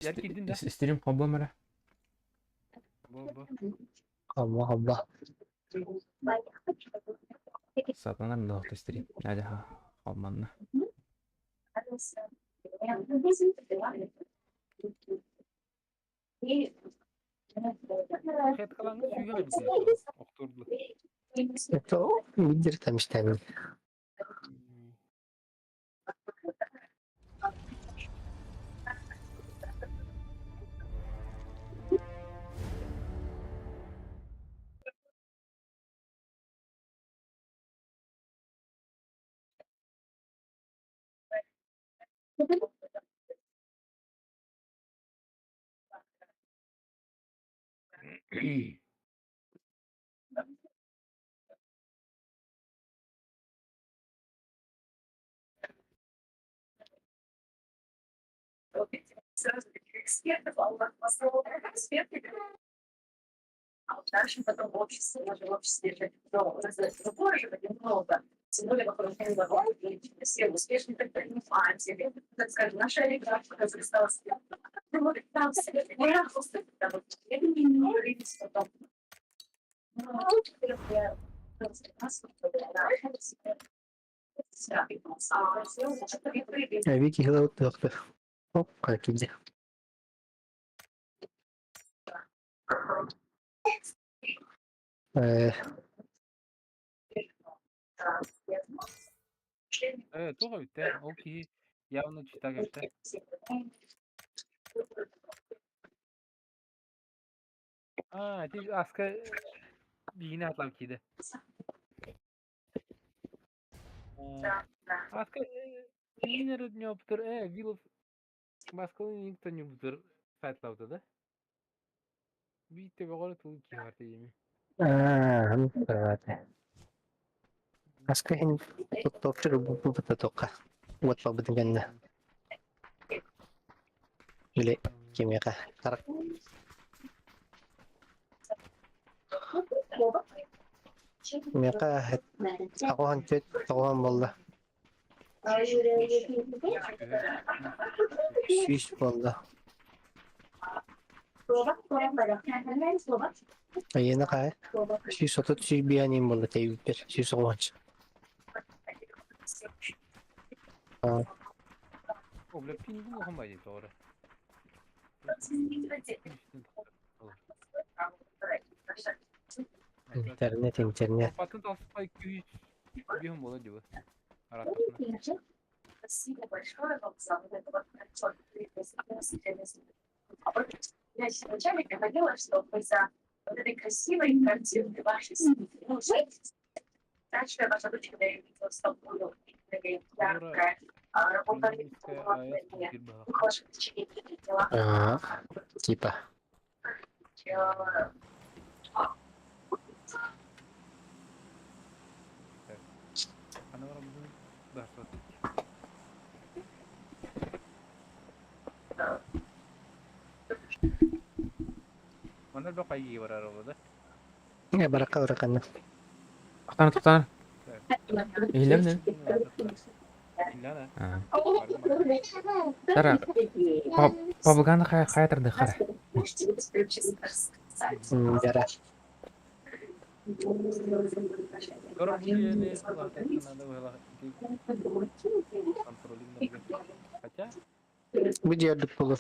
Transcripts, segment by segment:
Дьэр киирдин да? Стрим холбуом эрэ. Бу бу. Холбо холбо. Сатанар да стрим. Надя холбанна. Хеткалаҥҥа сүүһэ эбит охтурду. Это лидер там иштәмин. Экспертов, а у нас в основном эксперты. А в нашем потом обществе, в нашем обществе же, но у нас забора же много. Тем более вокруг все успешные предприниматели, так скажем, наша олигархи казахстанские. Там все, Вики хилаут Оп, киирдэ. Э, Э, туох эбиттэ? Ол киһи явно читак эбитэ. Аа, ити аска биһини атлаан киирдэ. Аска мин эрэ ньоптор э Вилов Москваны никто не бутыр сайтлабыта да? Биитте бөҕөрө тылы киһи бар тиийими. аа, правда. Аска иһин туттуохчу бу тоққа. Уот бабытын кэннэ. Или кимиэхэ харах Миэхэ 84 тоҕуһан буолла. 100 буолла. Айыына хаай 130 105 аньыым буолла тэйбиппэр 190 О, бля, пингу хамай тоҕо Интернет, интернет. Патын толстой күүс биһун буола дии Арааттахына. Спасибо большое вам за вот это вот отчет. Я вначале говорила, что вы за вот этой красивой картинкой вашей семьи. Ну, Дальше ваша дочка увидела свободу, яркая, работа Аа, типа. Манна бөх айыы барар ол да. Э, баракка бараканна. Тоқтан тоқтан. Иһиллэбин Иллана. Тара Пабылганы хайа хайа тарды хара. Жара. Короче, надо было контролинг. Хотя Бу дьиэрдик булur.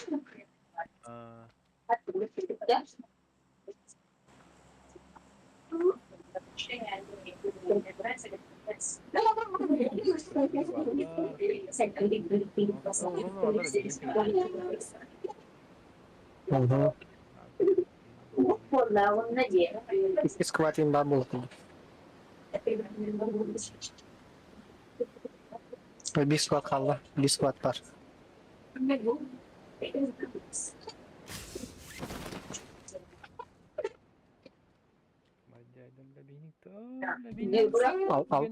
Угу. Икки скватин баар буолуохтаах. Биир скват хаалла, биир скват баар.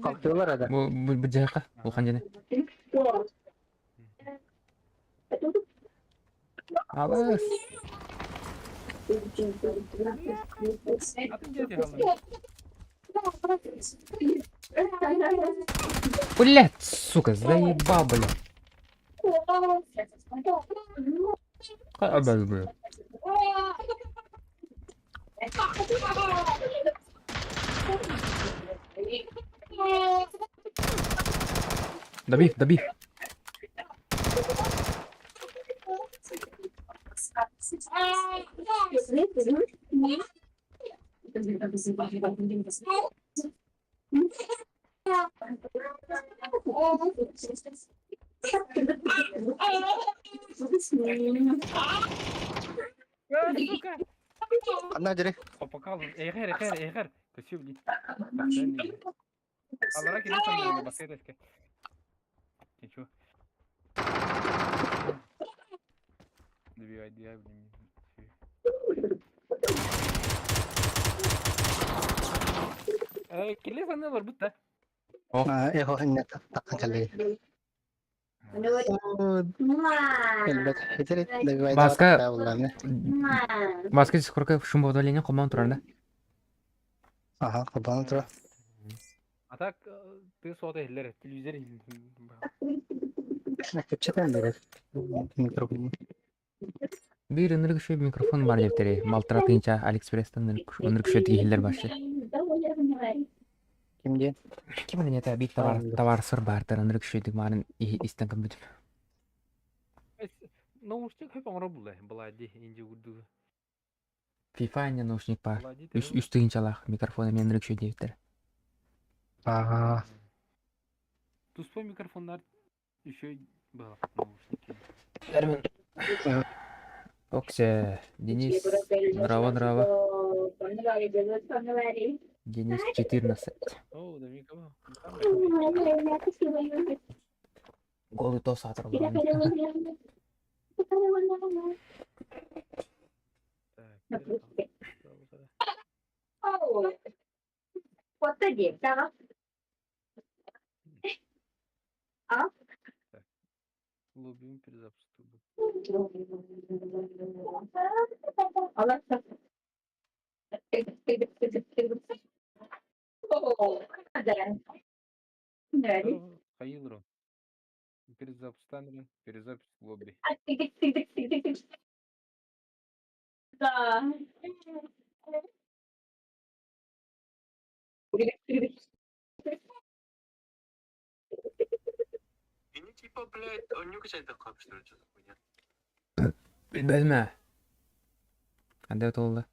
Алтыылар ада. Бу бу бу дьаха улахан дьиэни. Алыс. Блять, сука, заебал, блядь. Добив, добив. Сука! Ханна дьири? Опокал, эгер, эгер, эгер. Көсү блин. Алара кире саннарга баскет эске. Ничего. Добивай, добивай, блин. Киле санны бар бутта. Эхо инне таққан кэллэ. Элбэт итери Баска- добивайда булланы. Баска сколько шумоводаление коман турар да? Аха, кабаны тура. А так ты сота иһиллэр, телевизор Кэпсэтэн берер. Микрофон. Биир ынырык үчүгэй микрофон бар диэбиттэрий. Балтара тыһыынча Алиэкспресстэн ынырык үчүгэй иһиллэр башы. Ким диэн? Ким эрэ это биир товар товарсыр баартар ынырык үчүгэйдик маарын истэн көрбүтүм. Наушник хөп оҥоро булла, балади инди курдугу. FIFA инньэ наушник баар. Үс үс тыһыынчалаах микрофон эмиэ ынырык үчүгэй диэбиттэр. Аа, Туспа микрофоннар еще было наушники. Оксе, Денис, нрава, нрава. Денис 14. О, да никого. Голый тос аатыр Лобим перезапуск. Хаилру. Перезапуск перезапуск лобби. Билбэтим Ханна буолла?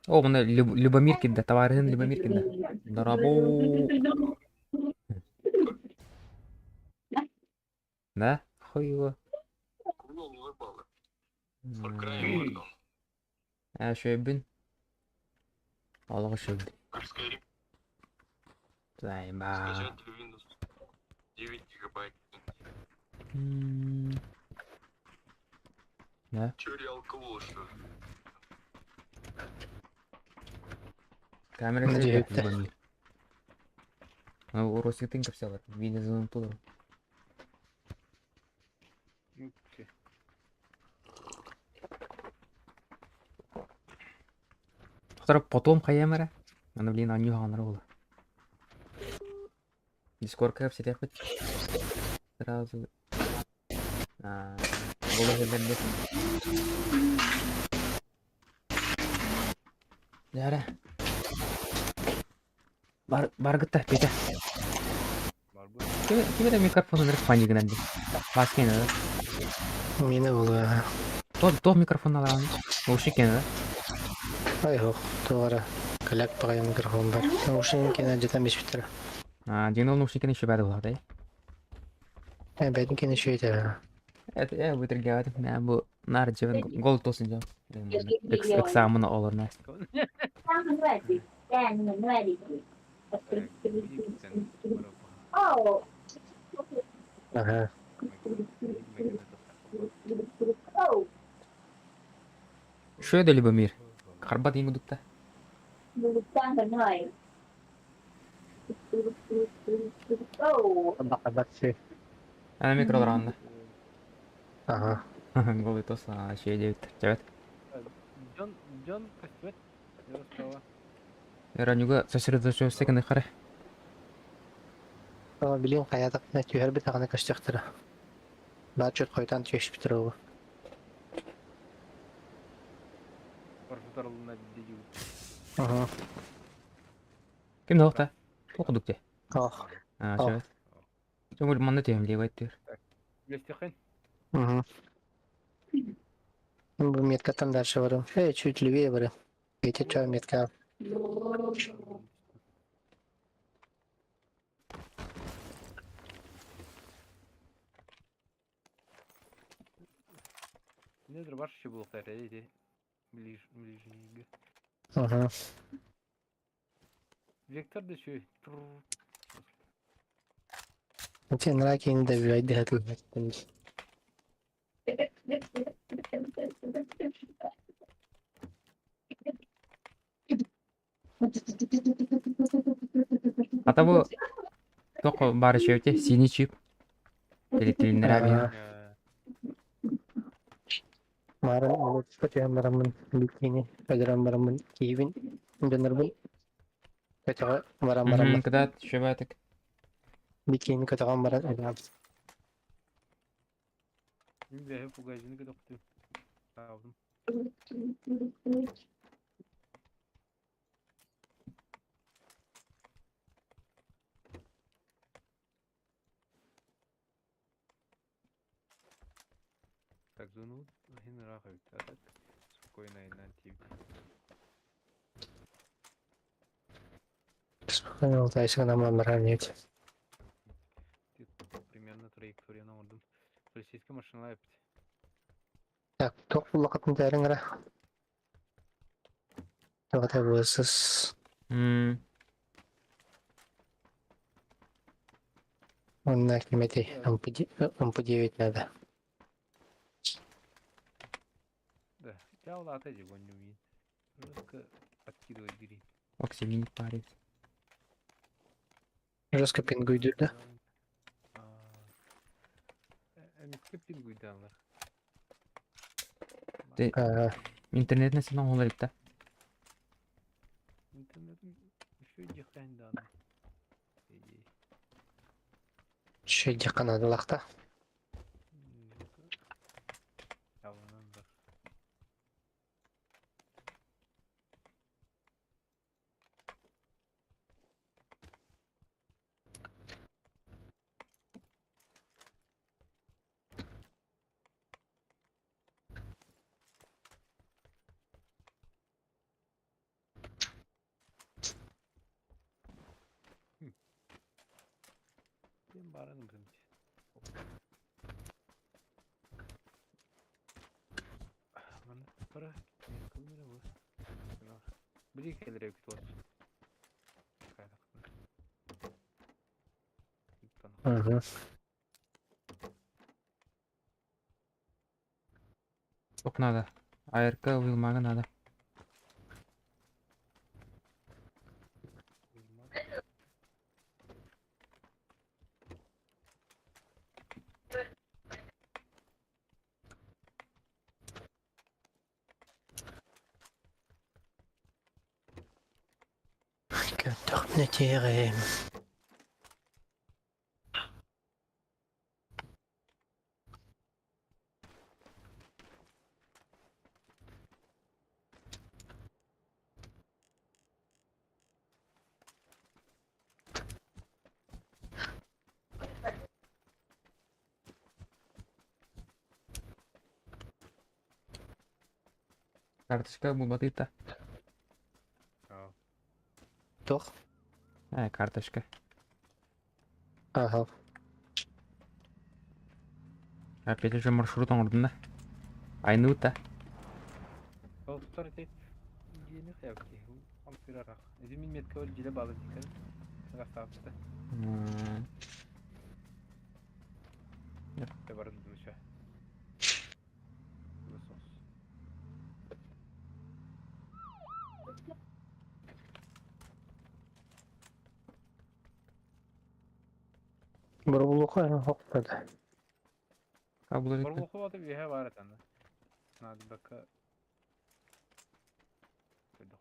О, мына Любомир киирдэ, табаарыһын Любомир киирдэ. Дорообо. Да? Хуй его. Ээ, үчүгэйбин. Олох үчүгэй. Зайба. Да? Камера Дьиэбиттэр. Любомир. Уросиктын кэпсэлэр. Видеозвонок туда. Тохтор потом хайыам эрэ. Аны блин оонньуу хаҕаннара буолла. Дискордка кэпсэтиэхпит. Сразу Аа, буола иһиллэр Дьэ эрэ. Бар баргытта Петя. Ким ким эрэ микрофон ынырык панигынан дии. Васька да? Миэнэ буолуо. Туох туох микрофон алаҕын? Наушник киэнэ да? Ай ох, туох эрэ кэлэк баҕайы микрофон бар. Наушник киэнэ дьэтэн биспиттэрэ. Аа, дьиҥ ол наушник киэнэ үчүгэй буоллаҕа дии. Э, бэйэтин киэнэ үчүгэй этэ. Это я бытыргаватым. Мэ бу наар дьиэбин гол тосын дьон. Экзамен олорно. Аха. Что это Любомир? Харбат ең удукта. Бакабат си. Ана микролар Аха. Голый тос, а ще девять. Чавет. Дьон, дьон көстүбэт. Дьон справа. Ранюга сосредоточился гына хара. Ама билин хайатак түһэрбит аҕана көстүөхтэрэ. Баар чөт хойутаан түһүспүтэр ол. Барсытарылына дедиут. Ага. Ким да Туох дукте. Ох. А, Ох. чё? Чөҥүл манна түһэм левай түр. Үлэстихин. Угу. Бу меткаттан дальше барым. Чуть левее барым. Эти чё метка? Недр ваш еще был эти ближний. Угу. Вектор да еще. Эти нраки не добивать до этого. А того только бар еще те синий чип. Телетилиннер Марын улуттар барамын бикини өдөрөн барамын киибин дьоннорбун көтөҕө баран бараммын Когда шебатык. бикини көтөҕөн баран өлөм. Мен пугайжыны көтөктү. Алдым. Так, зону хинрахают, а так спокойно и на тип. Спокойно алтайсыгынан баран нет. Примерно траектория на ордум. Полицейская машина опять. Так, туох буллахатын тээриҥ эрэ. Тоҕо буосус уонна ким этэй МП9 надо. Да, я улата же не умеет. Жестко подкидывать бери. Оксимин парит. Жестко пингуйдур да? Эмискэ пингуйдааннар. Те- Интернетне сен оңолор да. Интернетим еще дихайндаана. Үчүгэй канадалахта. Явынан бар. Кем барын білмейді. Мана пара камера бу. Били келер күтүп Угу. Ок надо. АРК вылмага надо. Көрдөхпүнэ тиэҕим. Карточка булбатыта. Туох? Карточка. Аха. Опять же маршрут оңордун да. Айнута. Ол тутар эти жени хаяпки. Ампирарах. Эзи мин метка ол жиле балы дикен. Гастапты. Те барын дымыша. Высос. Борбулуха хоппада. Кабыл Борлуху баты бихе бар этен. Надо бака. Көдөх.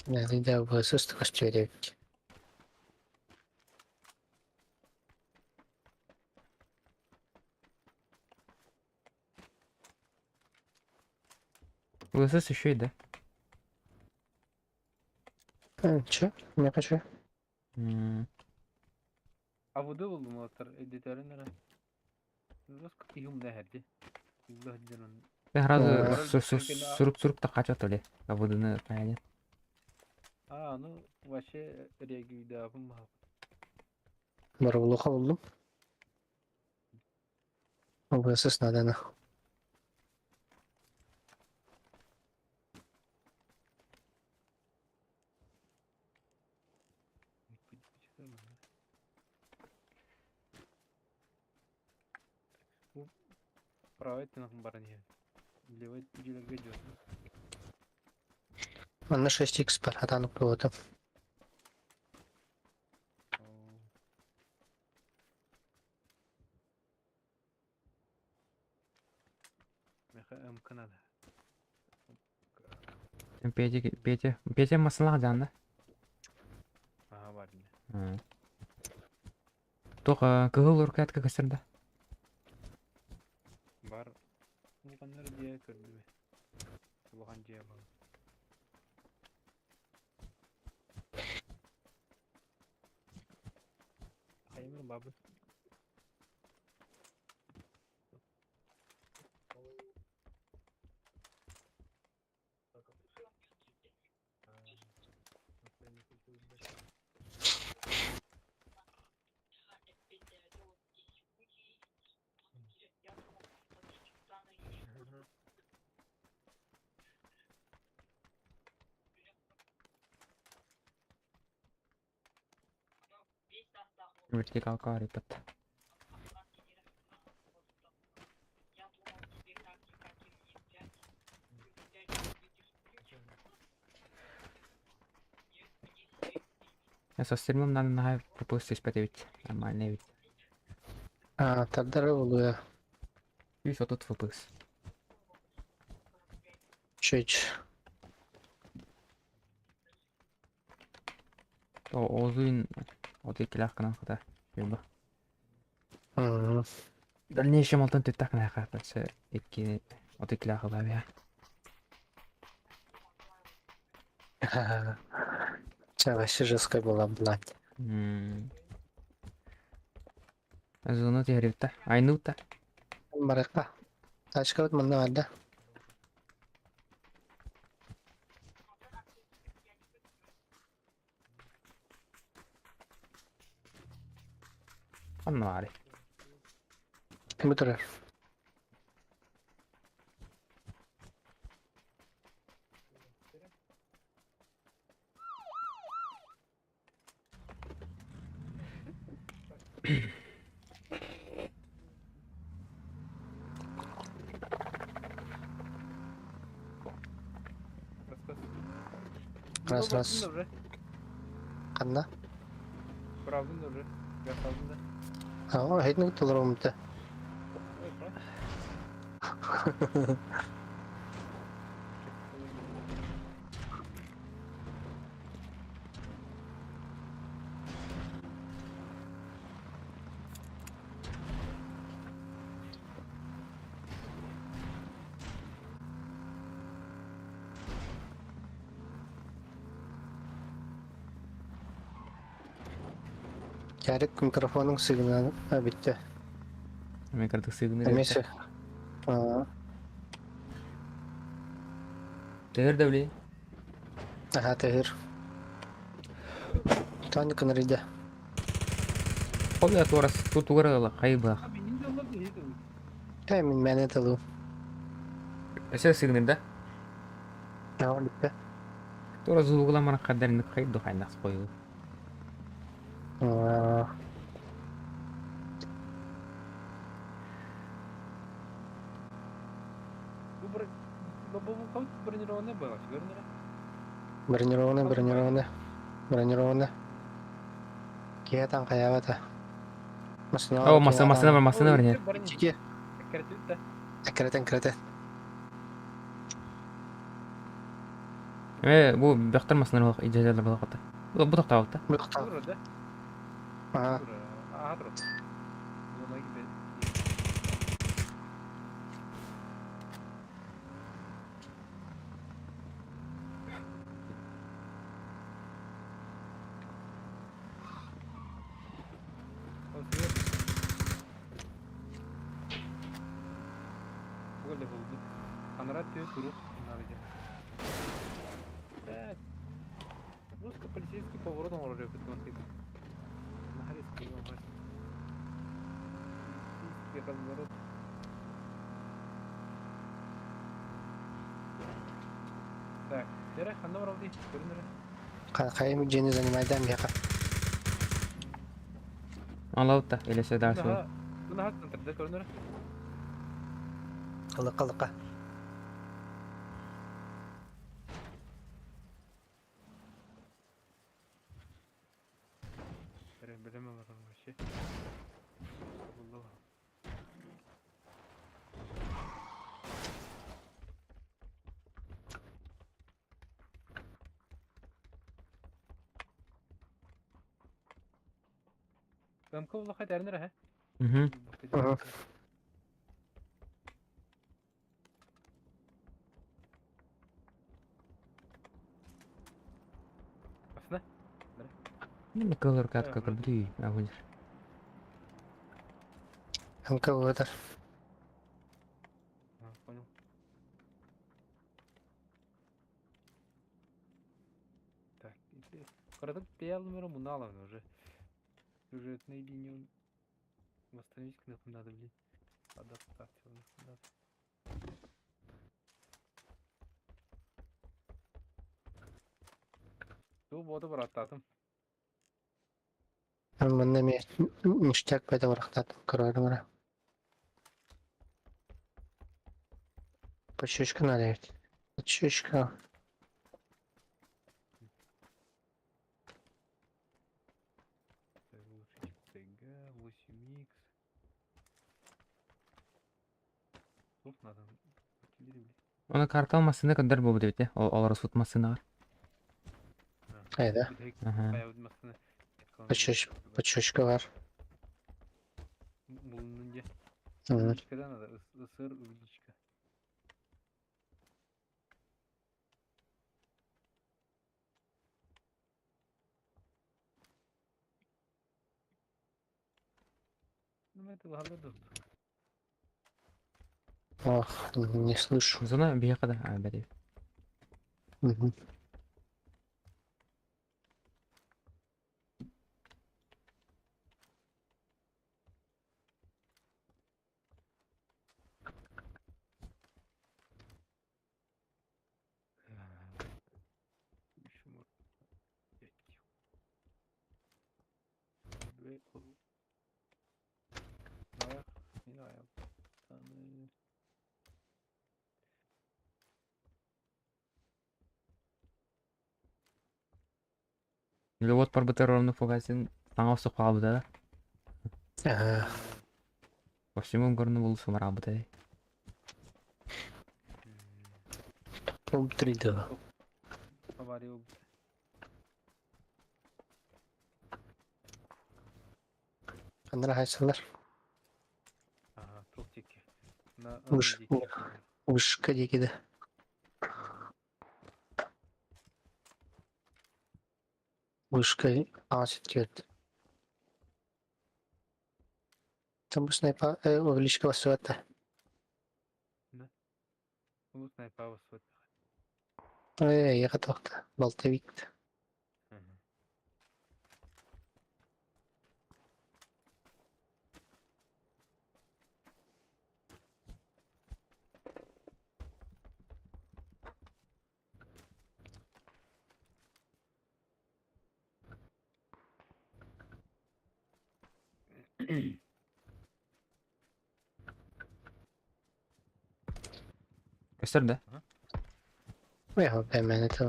Да, ВСС көстүө ВСС еще и да? Че? Не хочу. А воды булдум эдитерин эрэ. Сразу сурук-сурук та то ли. А водыны понятно. А, ну вообще реагируйдаабын Барабулуха булдум. ВСС надо на. Правый өттүн баран иһэр. Левый дьүлэргэ дьон. Манна 6х бар, атаан укпуотум. Меха МК надо. Петя, Петя, Петя масалах жанна. Ага, бар не. Туох кыһыл уркаатка көстөр да? Бар. Улаханнар дьиэ көрдүбү. Улахан дьиэ бар. Хаймыр бабы. Вертикалка арыйбыт. Со стримом надо наһаа пропуск түспэт эбит. Нормально эбит. А, тардары булуя. 130 FPS. Чуть. То озуин от иккилээх гынан хата. Юба. В дальнейшем алтан түттэх гына хааппатсы икки от иккилээх ылаабыа. Це вообще жесткая была, блядь. Зону түһэрибитэ. Айнута. Барыка. Тачка вот манна барда. Ханна баарый? Бу турар. Раз, раз. Ханна? Правдын уже. Ясалдын да. А, хитник толорумта. Ярик микрофонуҥ сигнала бүттэ. Мен кырдык сыгыныр Эмиэ Аа. Тыгыр да били. Аха тыгыр. Тони кынырыйда. Ол да туорас тутугар ыла хайбах. Э мин мэне тылу. Өсө сыгыныр да? Аа бүттэ. Туора зулугуламан хаддарыны хайду хайнас қойыл. Аа. Бронированный, бронированный, бронированный. Киһи хайаабата. Масына О, масына, масына бар, масына бар, не? Чики. Эккирэтэн, кирэтэн. Бу бөхтөр масынар идеялар балаката. Бу тохтообута. Бу тохтоо. Тура да? Ага. Тура. Ага тура. Русско-полицейский поворот оҥорор эбит Полицейский разворот. Так, эрэ ханна барабытый? Көрүн эрэ. Хайым дьиэни занимайдаам миэхэ. Алаута или сюда сюда. Бу наһаа центрда көрүн эрэ. Ылыкка ылыкка. Эрэ билем олорон вообще. Булла. МК улаха тэрнер ха. Угу. Ага. Асна? Не колор катка көрдү. Агунер. МК выдар. А, понял. Так, Карадык пиалмера муналовна уже. Сюжетной линию восстановить кнопку надо, блин. Адаптацию надо. Ту боду бараттатым. Манна ме ништяк пайда барахтат көрөрүм ара. Почечка надо ведь. Почечка. Так, улучшить ТГ, 8х. Тут надо. Оны карта масына кадар бу дип Олар сут масына. Айда. Ага. Почечка бар. Булнунде. Мгм. Увеличка, да, надо? СР увеличка. Ну, это ладно тут. Ох, не слышу. Зона бияқада. А, бәде. Мгм. Еще можно. Пять. Аяқ, не аяқ. Таны. Или вот парбытыр ровно фугасин таңа усу калбыда да. Ага. По всему горну был сумарабыта. Пол три да. Авария. Андра хайсалар. Ага, токтики. На Уж. Вышка дикиде. Вышка асит келді. Там бу снайпа увеличка басуата. Ну, снайпа высот. Ой, я готов. Болтовик. Көстөр да? Я бәмәне то.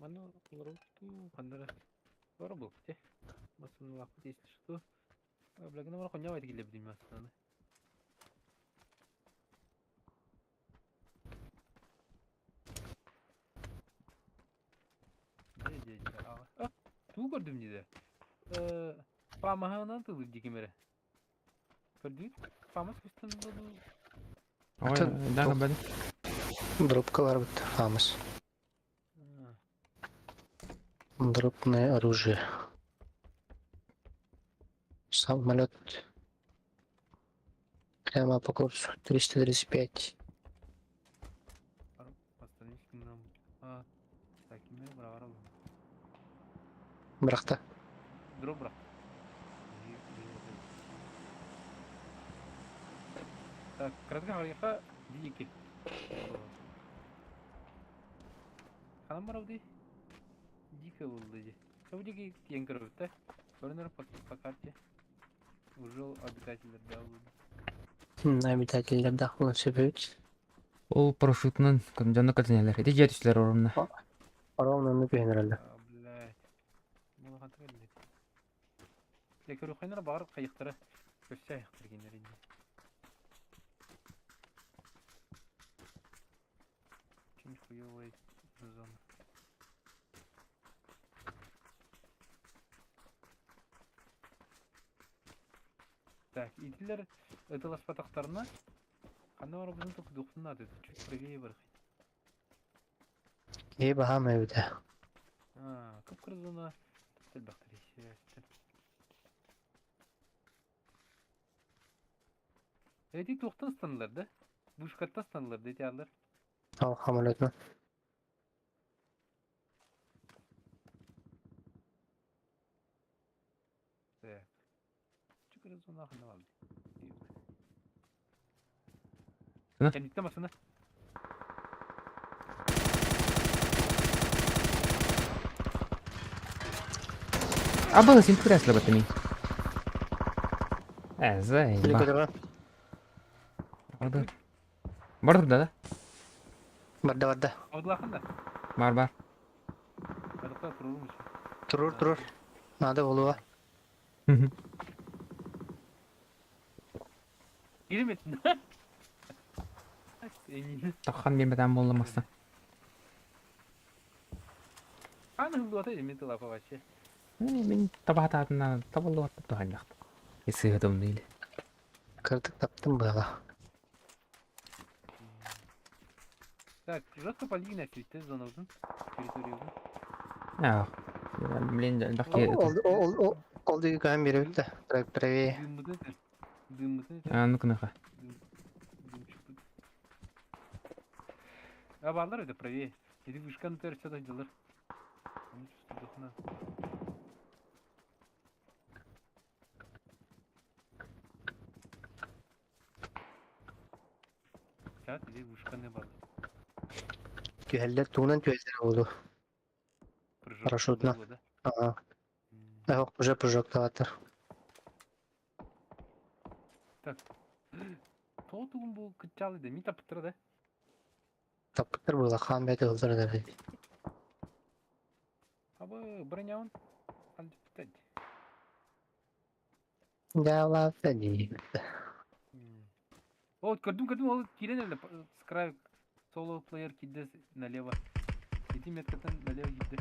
Манна олорбут ханна эрэ бара буолбут ээ. Массыыналаахпыт если что. Блягина бар хонньоҕо этигиллэбитим массыынаны. Дьэ дьэ дьэ аҕа. А, тугу көрдүм дии Э, Паамаһынан тылыр дии ким эрэ. Көрдүгүт? Паамас көстөн дуу? Ой, Атын да туох көрбөтүм. дробка барбыт Фамас. Дробное оружие. Самолет прямо по курсу 335. Бырахта. Так, кратко харыйха дики. Ханан барабыт Дико булду дии. Бу диэки тиийэн көрөбүт да. Көрөн по, по карте. Уже обитателлэрдээх булду. Обитателлэрдээх буолан сөбүт. Ол парашютунан дьону кэтинэлэр. Ити дьиэ түстүлэр орунна. Ровно оннук түһэн А, блядь. Мулахантык эллит. Дьэ көрүөххүнэ баҕар хайыхтара көрсө айахтар кинилэр инньэ. Очень хуёвая зона. Так, итилэр ытыласпатахтарына ханна барабытын токуйдуохпун наада, чуть правее барыхай. Киһи баһаам эбитэ. А, кып-кыра зона элбэхтэр Эти туохтан ыстанылар да? Вышкаттан ыстанылар да ити Ол самолетно. Так. Чукара зона ханна баалды. Сына? Кэнниттэн массыына. Абы син кресло баттами. Э, заеба. Көтөҕө. Барда. Бар да да? Барда барда. Абдуллахан да. Бар бар. Адыкта турурум еще. Турур турур. Надо буолуо. Кирим Эмин. Тахан биэрбэтэн буолла Аны хыллуата эмин тылапа вообще. Мин табаатаатына табыллыбатта туһаннахт. Исыһытым или. Кырдык таптым быала. Так, жестко полигон свитте зонабытын. Территориябытын. Аа. Блин, элбэх Ол ол ол ол диэки көһөн биэрэбит да. Правее. Дыммытын этер. Дыммытын этер. А, ну кыныха. Дым. Дым чыкпыт. А баалар это правее. Иди вышканы төр все дылар. Оны чувствую Чат иди вышканы баалар. Түһэллэр тугунан түһэллэр буолуо. Прыжок Парашютно. было, да? Аа. М. Ох, уже прыжоктаатар. Так. Тоҕо тугун бу кыччаалы да ми тапыттыра да? Таппыттар буола хаан бэйэтэ ылдар да Абы бронявын алжыппыт Дьаалаата дии. О, көрдүм, көрдүм, ол киирэн эле с краю соло плеер киирдэ налево. Ити меткаттан налево киирдэ.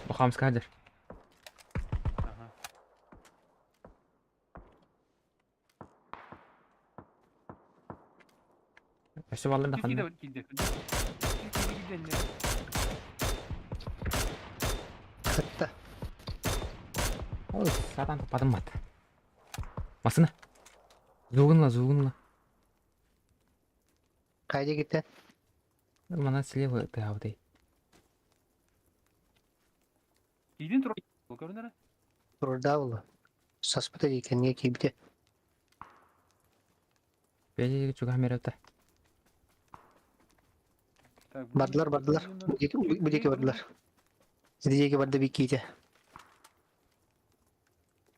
Бухамска хадыр. Ага. Өссө баллар да Киирдэ, ханна. киирдэ. Киирдэ, киирдэ. Хатта. Ой, сатан таппатым бат. Массыына. Звугунла, звугунла. Хайда киттен? Манан слева тыһабытай. Киирдин тур. Көрүнэрэ. Турурдаа буолуо. Саспыта дии кэннигэ киирбитэ. Бэйэ чугаһ мерэбитэ. Так, Бардылар бардылар. Бу диэки бу диэки бардылар. Ити диэки барда бикиитэ.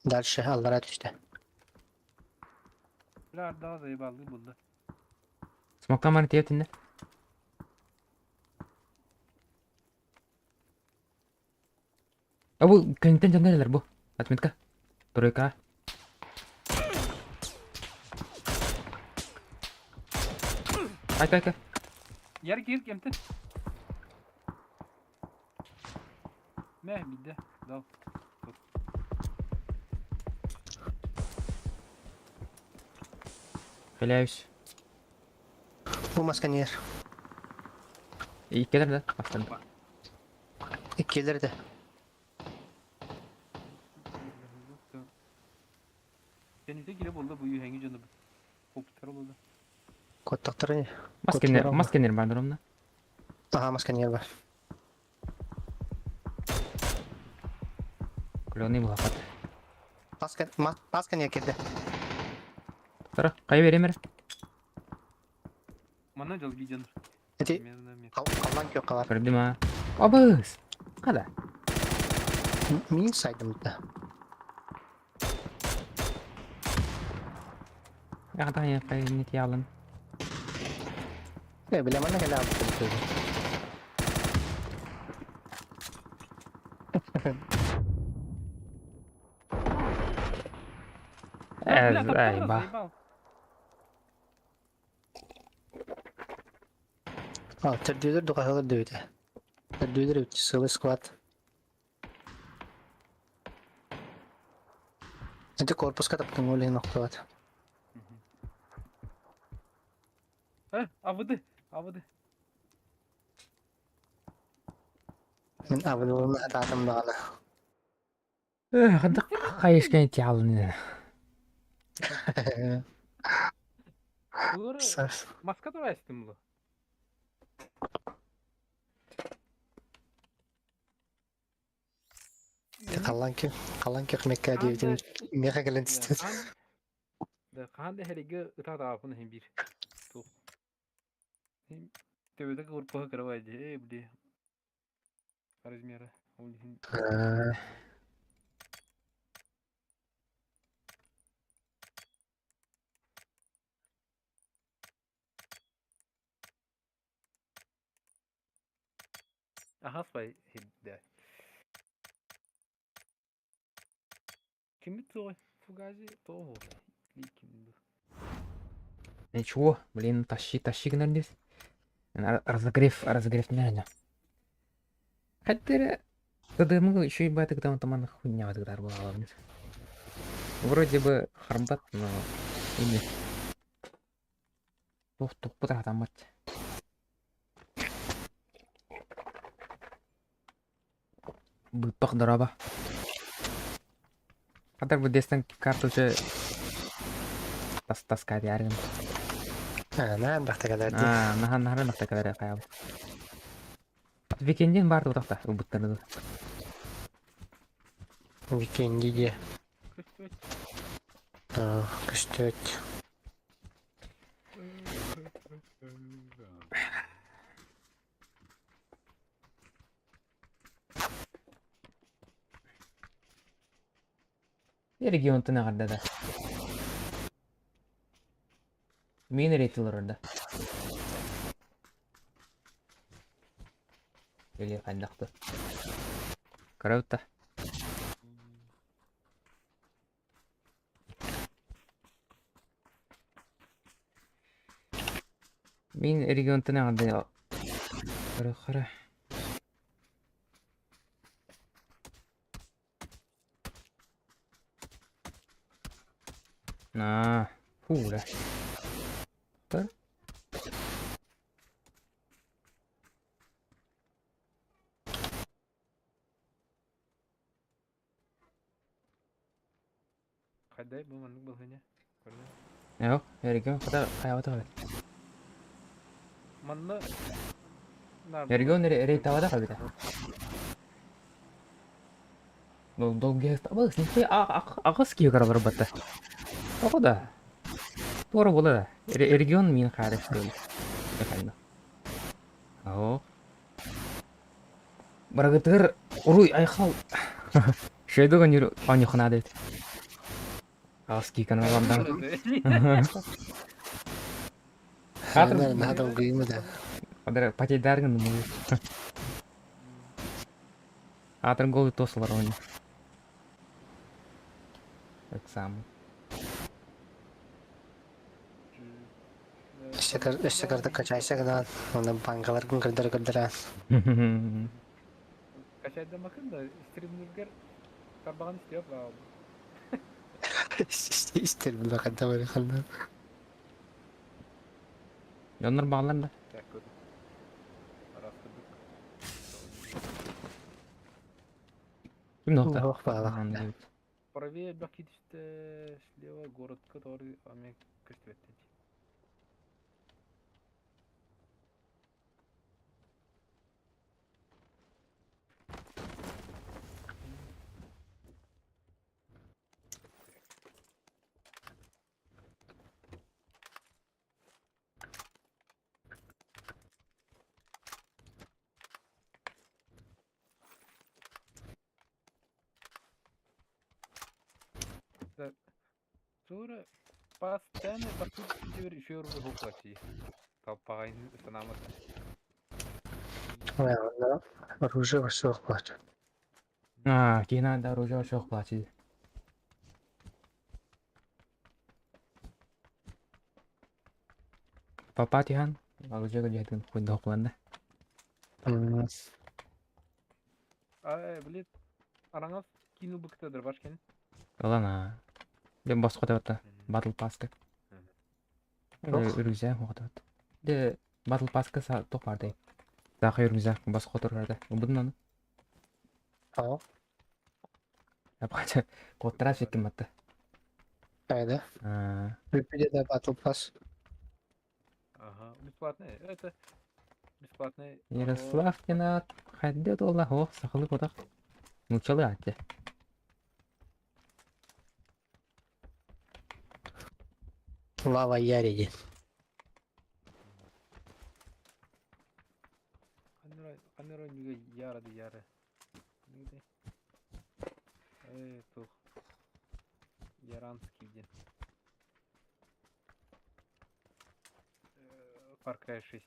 Дальше аллара түстэ. Бля, ардаҕа заебалыы булла. Смоктан бары тиэп тиннэ. А бу кэнниттэн дьоннор элэр бу. Отметка. Тройка. Айка, айка. Яр киир кемтен. Мэ, бидде. Дал. Хиляюсь. Бу масканьер. Иккилэр да, бастан. Иккилэр да. Кэннитэ кире буолла бу үһэҥи дьону куптар олоду. Коттохторы. Мас кенер, мас кенер бар дурумна. Ага, масканьер бар. Кленый булапат. Масканьер кирде. Тара, кай беремер. Манна дьол виден. Эти халлан кök калар. Көрдүм а. Абыс. Када. Мин сайдым да. Яғдан яқай не тиялын. Э, биле манна келе алып келді. Эй, ба. А, төрдүлөр дуқаһылар дөйдө. Төрдүлөр үт сылы склад. Эти корпуска таптың олин оқтуат. Э, авыды, авыды. Мин абылуын ататым дағана. Э, хандык хайышкен тиялын. Булары маска да эстим бу. Қаллан ки, қаллан ки дейбитин меха келен түстү. Да, каанда хериге ыта таапын хим бир. Тух. Төбөдө курпа кырабай э, бли. Размеры. Аха, спай, да. Кими той? Фугази того. Ким Ничего, блин, тащи, тащи гнардис. Разогрев, разогрев не Хотя, тогда мы еще и баты, когда он там хуйня тогда была. Вроде бы харбат, но или. Тух тух пытра мать. Быппах дораба. Хатар бу дестен карту уже тас таскать ярым. Наан бахта калар. А, нахан нахара нахта калар каял. Викенден бар тутакта убуттарды. Викендиде. Күстөт. Регион тына да. Мин рейтилер орда. Или кайдакты. Караута. Мин регион тына гарда. Кара кара. На, фу, да. Да? Хайдай бу маннык балхыня. Yok, регион када каябата кабет. Манна Регион рейтавада кабет. Дол долгий табыс, нихуя агыс кие каралар батта. Ого да. Тура була да. Регион мин хареш дөл. Кайна. О. Барагытыр уруй айхал. Шөйдөгөн юр анюхна дейт. Агыс кие каналардан. Хатыр надо угыймы да. Падар патейдаргын муй. Аатыр гол туос олор ойну. Экзамен. Өссө кырдык качайся гынан, оны банкаларгын кырдары кырдыраан. Качайдамакын да стримниргер тарбаҕын истиэп баал. Истер биле ханна бары ханна. Дьоннор бааллар да. Ким нохта? Ох баала. Правее элбэх киирдэ слева городка торы аме көстүбэттэ. Тура постоянно подписывали еще рублей Толпаҕайын санаамат. Оружие вообще плачет. А, киһи надо оружие вообще платит. Папа тихан, оружие дьиэтин хуйдохланна. А, блин, араҥас киин ылбыкта башкен. Ылана. Дем босхо табатта. Батл паска. Үргүзэ хоҕотот. Де батл паска са тоқ барды. Саха үргүзэ босхо турарда. Убудун аны. Aa, Апача коттара шеккин батта. Айда. Аа, Выпили да Battle Pass. Ага, бесплатный. Это бесплатный. Ярослав Кенат хайде долла хох сахалы котах. Нучалы атте. Лава Яриди. Камера нүгэ яра да яра. Нүгэ. Э, тух. Яранский день. Far Cry 6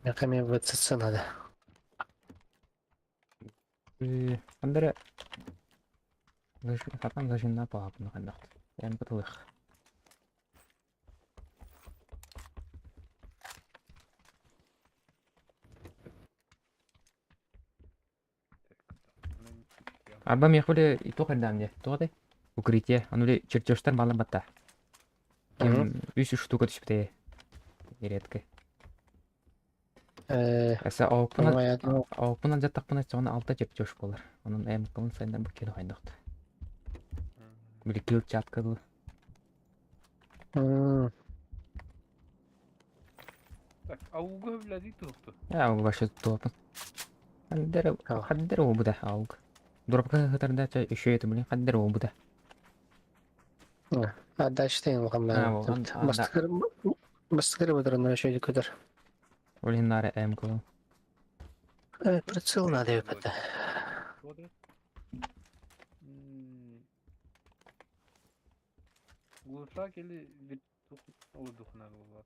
Меками ВЦЦ надо. Андре Хатан зажинна паапын ханнахт. Эм пытылых. Арба мехуле и то хардам не. То ты? Укрытие. Анули чертежтар малы батта. Кем үс штука түшпте. Редко. Эсэ ооппун ооппун алдьаттахпына соҕуна алта чертеж буолар. Онон эм кылын сайыннар бу киһи хайдахт. Били кил чатка дуу. Так, ауга билэди туохту. Я вообще туопун. Хандер хандер обуда ауг. Дурапка хытарда еще это блин хандер обуда. А дальше ты ему Бастыгыр быдырын еще көтөр. Блин нары эм кылын. Прицел надо выпадать. Глушак или воздух надо было.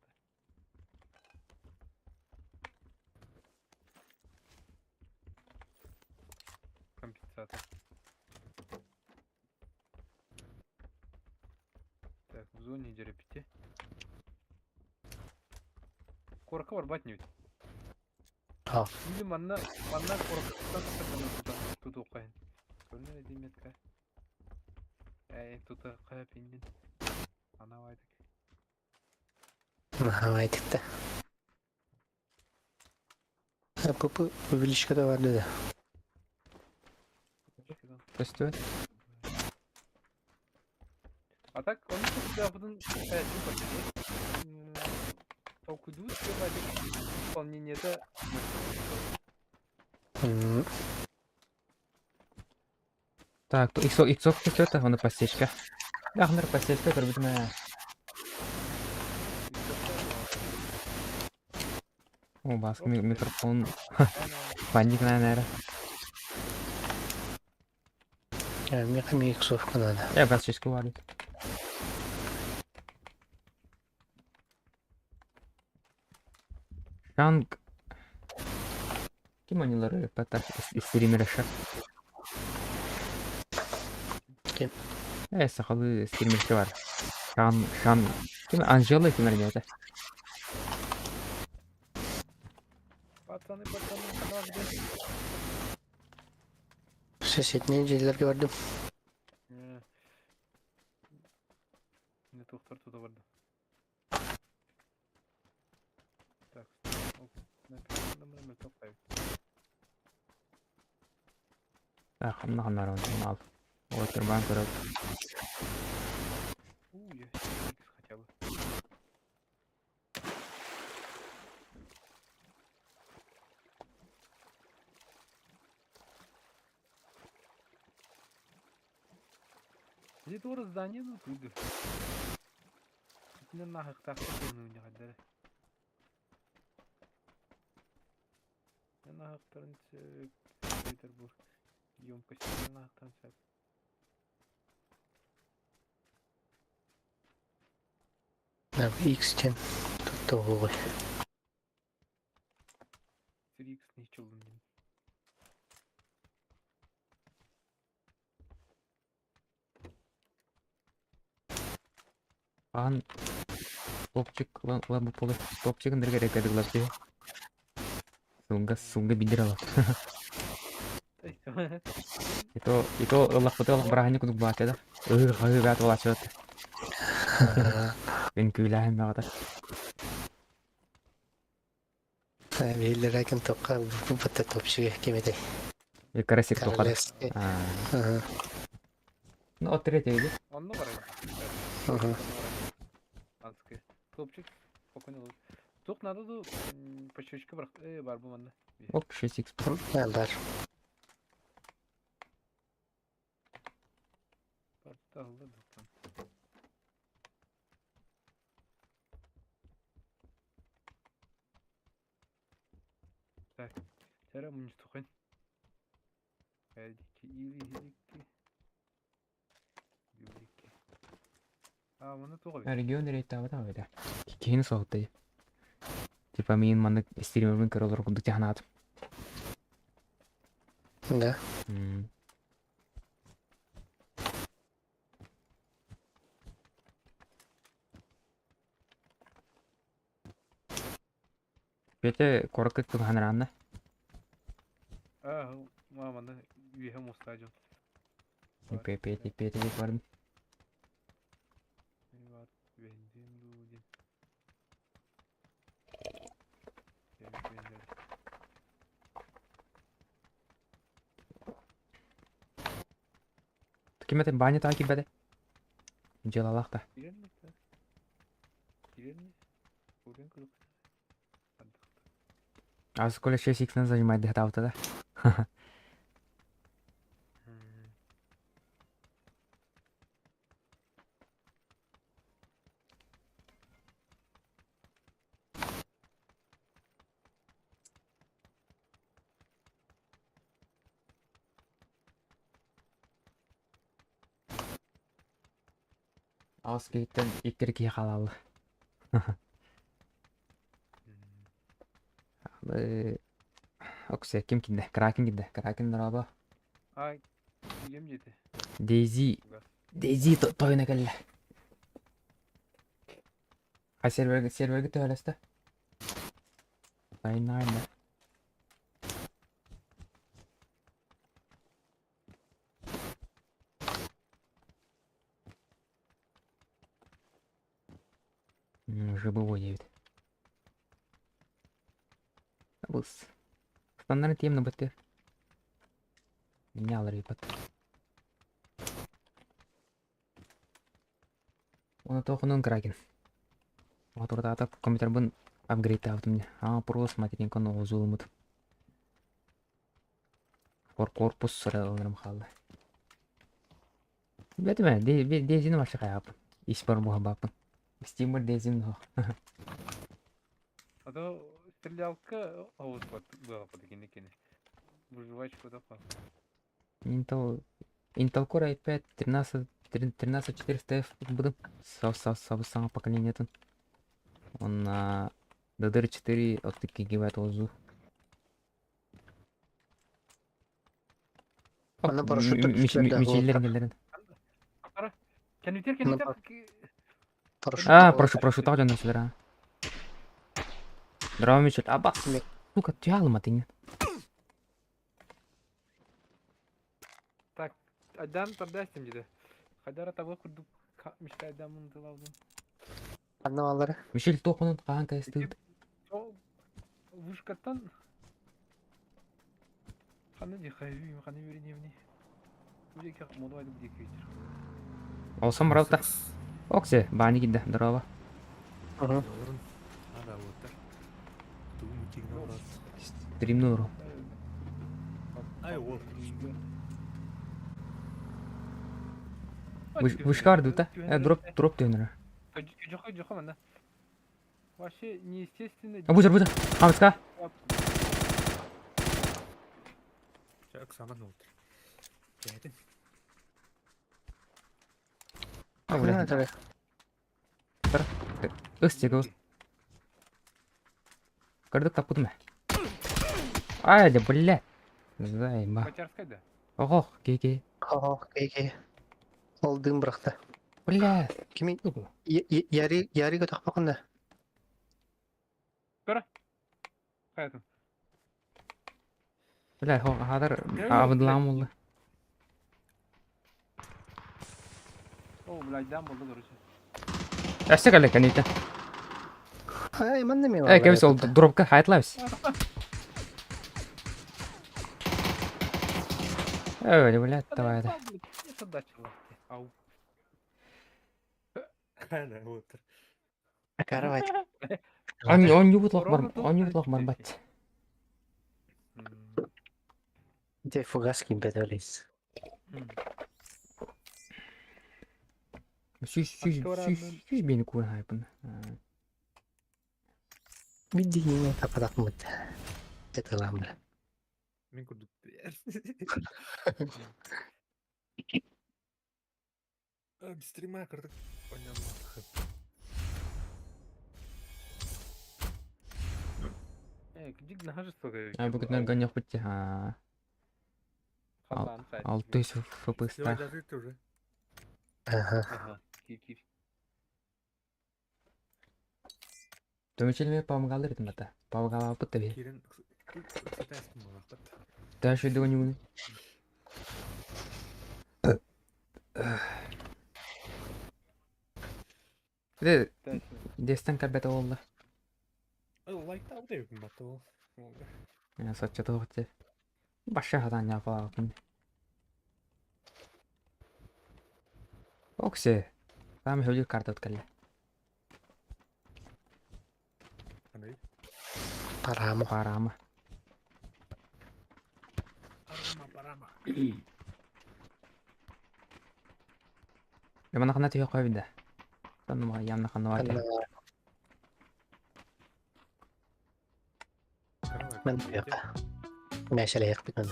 Компенсатор. Так, в зоне дерепите. Корка барбат не А. Или манна манна коркаттан тахсаргана тутуоххайын. Көрүнэр эдии метка. Ээ тута хайа пиндин. Анавайдык. Ага, ПП увеличка бар да. Көстүбэт. А так, он всегда толкуйдуу исполнениета Так, то иксок иксок көстүбэт, оны подсечка. Дахнар подсечка көрбүтүм ээ. О, баска микрофон. Паник, наверное. Мне иксовка надо. Я подсечку валю. Шанг Ким оонньуулары ыппаттар стримерша? Ким? Э, сахалыы стримерша бар. Шан, Шан, ким Анжела ким эрэ Пацаны, пацаны, канал где? Соседний дьиэлэргэ бардым. Не тухтар туда барды. Так, Так, ханна ханна ал. Вот турбан көрөп. хотя бы. Где то здание, ну, тут. Итинэн нааһыктаах киһини Нааһыктарын сөп, эбэтэр бу емкостьтарын нааһыктарын сөп. X диэн туттуоҕуй. 3X ничего диэн. Аан топчик ылан бу полы топчигын дырга эрэ киһи. Сылга сылга бидир ала. И то ыллахпыты ылах бырааһынньык кудук баача да. Ыһыы хаһыы баат буолааччыбат. Үҥкүүлээһин баҕата. Биһилэрэ ким тоққа бутта топчуга ким этэй? Карасик тоқар. Королевский. Ага. Ну, от третьего Онно барай. Ага. Анскый. Топчик спокойно ловит. Тух надо ду по щечке барах. Бар бу манна. Оп, 6 Бар. Барта алды дуктан. Так. Сара мунчтухын. Әлдики или хиликки. Юликки. А, маны туға бит. Регион рейттабыта ойда. Кихини соһуттай. Типа мин маннык стримербин көрө олорор курдук тяханаатым. Да. Петя куоракка туһанараанна. А, маманы үйе мустажым. Петя Петя диэки бардым. Бар, бензин дудин. Ким этэ баня таа киирбэтэ? Дьыалалаах да. Кирен Кирен Курен кылык. А сколя 6 х занимает дыхатаабыта да? Аҕыс киһиттэн икки киһи хаалалла. Оксе ким кинде? Кракен кинде? Кракен дорообо. Ай, кием жети. Дейзи. Дейзи тойуна кэллэ. А серверге серверге төһөлөстө? Айна. ЖБО 9. Абыс. Стандартный темно бытыр. Менялар ипат. Оны тоқынын Кракен. Отурдаата компьютербын апгрейдтаабытым. А, просто материнканы озулумут. Кор корпус сыраларым қалды. Бетме, дезин вообще каяпын. Ис бар буха бапын. Стимер дезин хо. А то стрелялка ауыз была под кини. Выживачку да па. Intel Intel Core i5 13 13400F буду со со со самого поколения. Он на DDR4 32 гигабайт ОЗУ. Манна парашют Мичиллерин буолар. кэллэрин. Кэнүтер Манна кэнүтер парашют А, буолар. прошу, прошу, так дьонно сюда. Здорово, Мичель. Аба. Сука, тялма ты нет. Так, айдан тардастым диде. Хайдара табы курдук мишка айдан тылавдым. Ханна бааллара? Мишель тохонун хаан кайстыыт. Вышкаттан ханы ди хайви ханы верневни. Бу диэки модуайдык диэки ветер. Олсом баралта. Оксе, баани кидде. Здорово. Мгм. Олорун. Ада уоттар. Тугу мутигин олорор. Стримнуру. Ай, уол. Вышкар дута. Э, дроп, дроп төнөрө. Жохо, жохо манда. Вообще неестественно. А бузер, бузер. Хамска. Чэ, ыксааман уолтар. Кээтин. А, бля. Ханна этэрэ? Ыстег. Кырдык таппытым. Ай, да, бля. Займа. Бачарскай да. Ого, ке-ке. Ох, кей-кей. Ол дым бырахта. Бля. Кими? Яри, яри көтөхпөкүн да. Хайатын. Бля, хо, хадar абыдлам oldu. О, блядь, дам болды, короче. Эссе кале каните. Ай, манна мен Э, кебис ол дропка хайтлабыз. Эй, бля, давай да. Ау. Хана уоттар. Каравать. Он он юбут лох бар, он юбут лох бар бат. Де фугас кимбет өлейс. Сүүс сүүс сүүс сүүс бени куун хайпын. Биддигине тападакмыт. Этыламыр. Мин курдук. Стрима кырдык. Понятно. Э, дик нахажество. А бүгүн ганьох битти. А. 600 FPS Все, та. даже уже. Ага. Ага. Кип кип. Төмөчелме памгалыр дим бата. Памгала бутта би. Кирин ыксатасын болақтар. Та шөйдө гонюгуну. Де дестен кабета болду. Лайк табы деп батты ол. Сачча тоғытты. Баша хатан япа күн. Оксе. Там хөдүр карта өткәлле. Қандай? Парамо. Парама. Парама, парама. Ямана хана түйе қойды. Танма ямна хана вате. Мен бияка. Мәшәле якпит мен.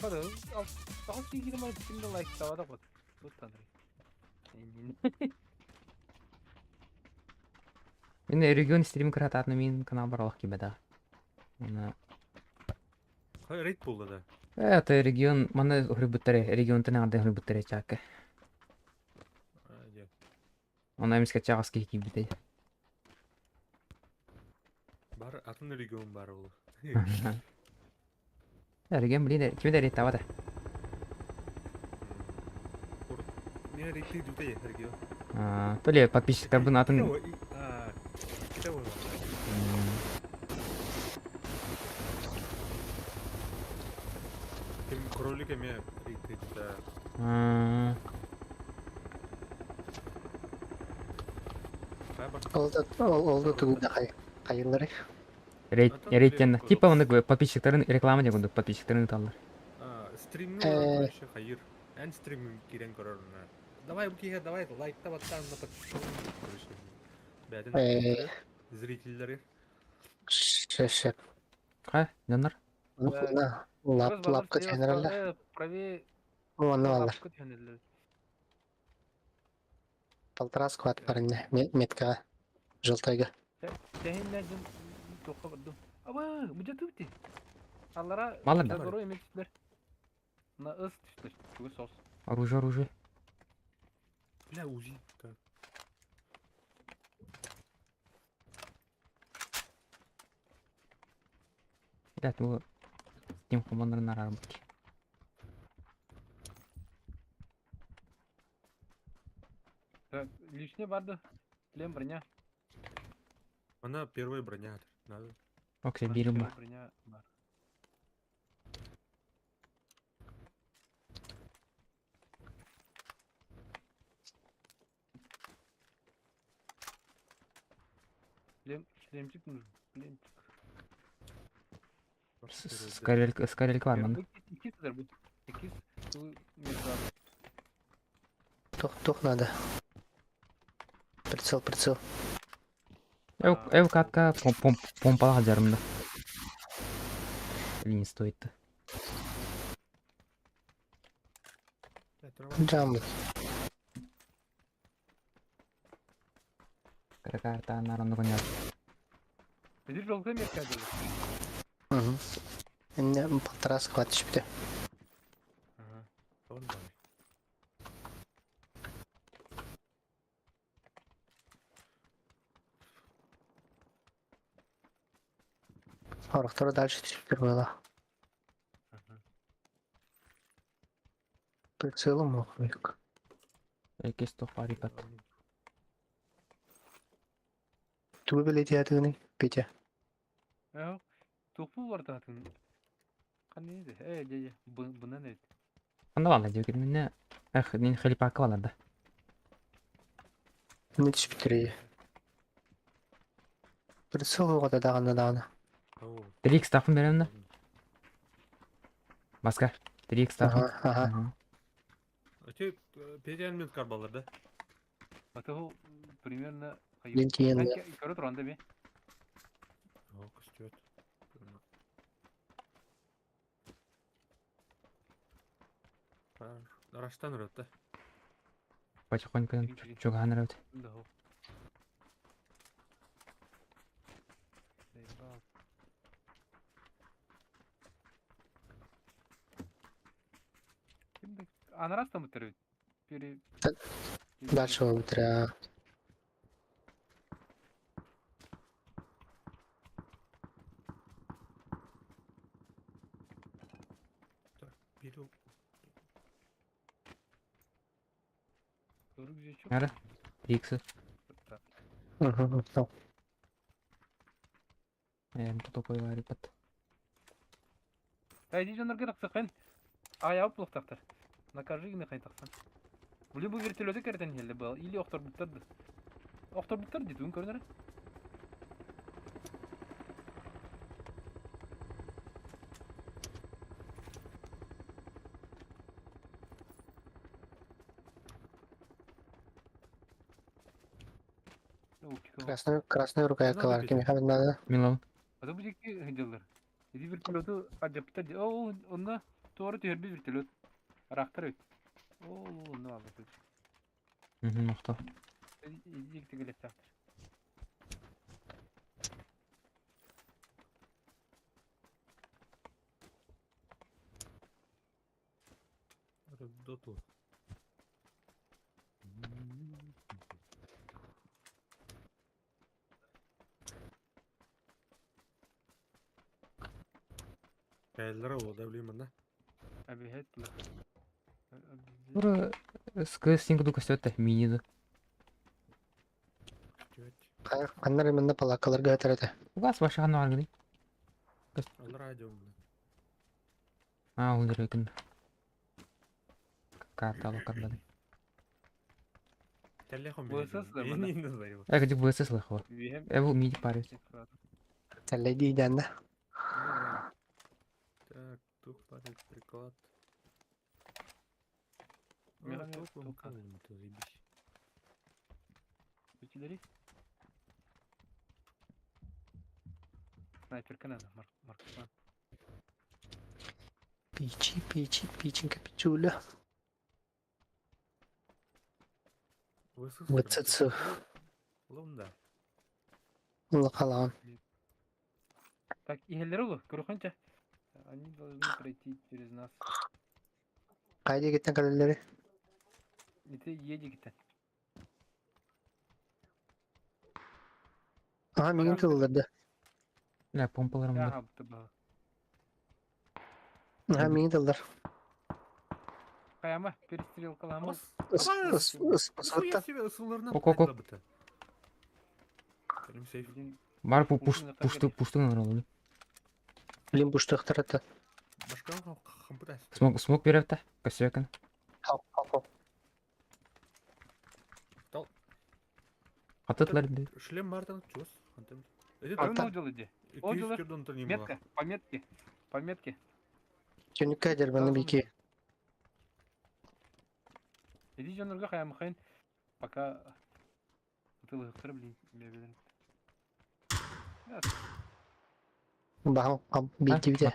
Хады, ал ал кимде лайк табада гот. Тут Андрей. Мен регион стрим кырататны мен канал баралах кибеда. Ана Қай рейд болды да? Это регион мана хрибуттаре регион тена арды хрибуттаре чака. Она эмиске чагас ки кибите. Бар атын регион бар ол. Регион блин, кимде рейд табада. Не рейд дүте регион. А, то ли подписчиктар бун атын А, ките ол. Ким кролик эме рейд дүте. Ол да ол да тугуда кай. Кайынлары. Рейд рейдтен типа оны подписчиктарын реклама деп подписчиктарын таллар. Стримни хайыр. Эн стрим кирен көрөрүнө. Давай бу давай лайкта баттан на подписчик. Бәден зрительдери. Ше-ше. Ха, жаннар. На, лап лапка тенереле. Правее Уанны алар. лапка тенереле. Полтора сквад барынне метка. Желтайга. Тэһиннэ дьон туохха бардым. Аба, бу дьэ Аллара Мало да. дорой эме түстүлэр. На ыс түстүлэр. Чугас соҕус. Оружие, оружие. Бля, УЗИ. Так. Блядь, бу Steam командарын араарбыт. Так, лишний барды. Шлем броня. Она первая броня. Надо. Окей, Бар, бирим первая ба. броня бар. Шлем, шлемчик нужен. Шлемчик. Скорелька, скорелька бар манда. Икки сызар бу. Икки бу мирза. Тух, тух надо. Прицел, прицел. Эв, эв катка пом пом помпалах жарымда. Или не стоит-то. Джамбы. Карта наран коня. Биир жолго мерка деді. Угу. Мне полтора схватишь түспүтэ. Ага. Он давай. Орохтору дальше түспүтэр было. Ага. Прицелом мог. Экес тохпарикат. Тугу билетиятыгыный, Петя. Э, тухпу бар таатын. Кандай ди? Э, же, же, бунан эбит. Анда валла деп мине. Эх, нин хелипака валла да. Не түспүтэр Прицел оҕото даҕаны даҕаны. 3x тахын беремне. Баска. 3x тахын. Ага, ага. А че, Петя мен карбалар, да? А то примерно Мен тиен да. Көрө турганда би. О, костюм. Раштан ұрады да. Потихоньку чуган рот. Да. Заебал. Анарас там өтөр Пере... Дальше өтөр. Так, беру. Нара? 3x. Угу. Эм топой варипат. Та иди жонорго тахсакын. Аяп булуктактар. Накажи гына кай тахсан. Бу бу вертолеты керден хелде был или охтор буттарды. Охтор буттар дейт үн көрүнөр. Красную, красную рука Надо якалар. Петя. Кимиэхэ надо. Милан. Ата бу жеки хыдылар. Иди вертолету аджаптар. О, онна туары түһөрбүт вертолет. Рахтар бит. О, онна алды. Угу, мохто. Иди жекти келет тахтар. Доту. Кайлара ол да білемін да. Обязательно. Ура, ск сингду костёта мини. Ханнар манна палакаларга өтөр этэ. Угас ваша ханна аргы. Радио. А, ол дерекин. Карта алакарда. Телефон ВСС да, мында. Не знаю. Э, где ВСС лохо. Э, бу мини парит. Тэллэйдии да. Так, тух парит приклад. Мега- Тух тух. заебись. Снайперка надо, Марк, Марк. Пичи, пичи, пиченька, пичуля. ВСС. ВЦЦ. Лунда. Улахалаан. Так, иһэллэр олу, көрөхөнчө. Они должны пройти через нас. Хайа диэкиттэн кэлэллэри? Ити едигиттэн. Аха, миигин тыллар да. Бля, помпаларым да. Ага, бу Аха, миигин тыллар. Хайама, перестрелкалама. Ыс, ыс, ыс, ысыларынан Ок, ок, ок. Benim сейф. Бар пу пуш пушту пуштун олороллар. Блин, пуштуохтар это. Башка хампыта. Смог смог берет Косякин. Хоп, хоп, хоп. Хатытлар ди. Шлем мартан чус. Аны делай де. Метка, по метке. По метке. Түнүккэ дербаны бики. Иди жонорга хаямхайн. Пока Тылыктыр, блин, мебелин. Баһан биити бите.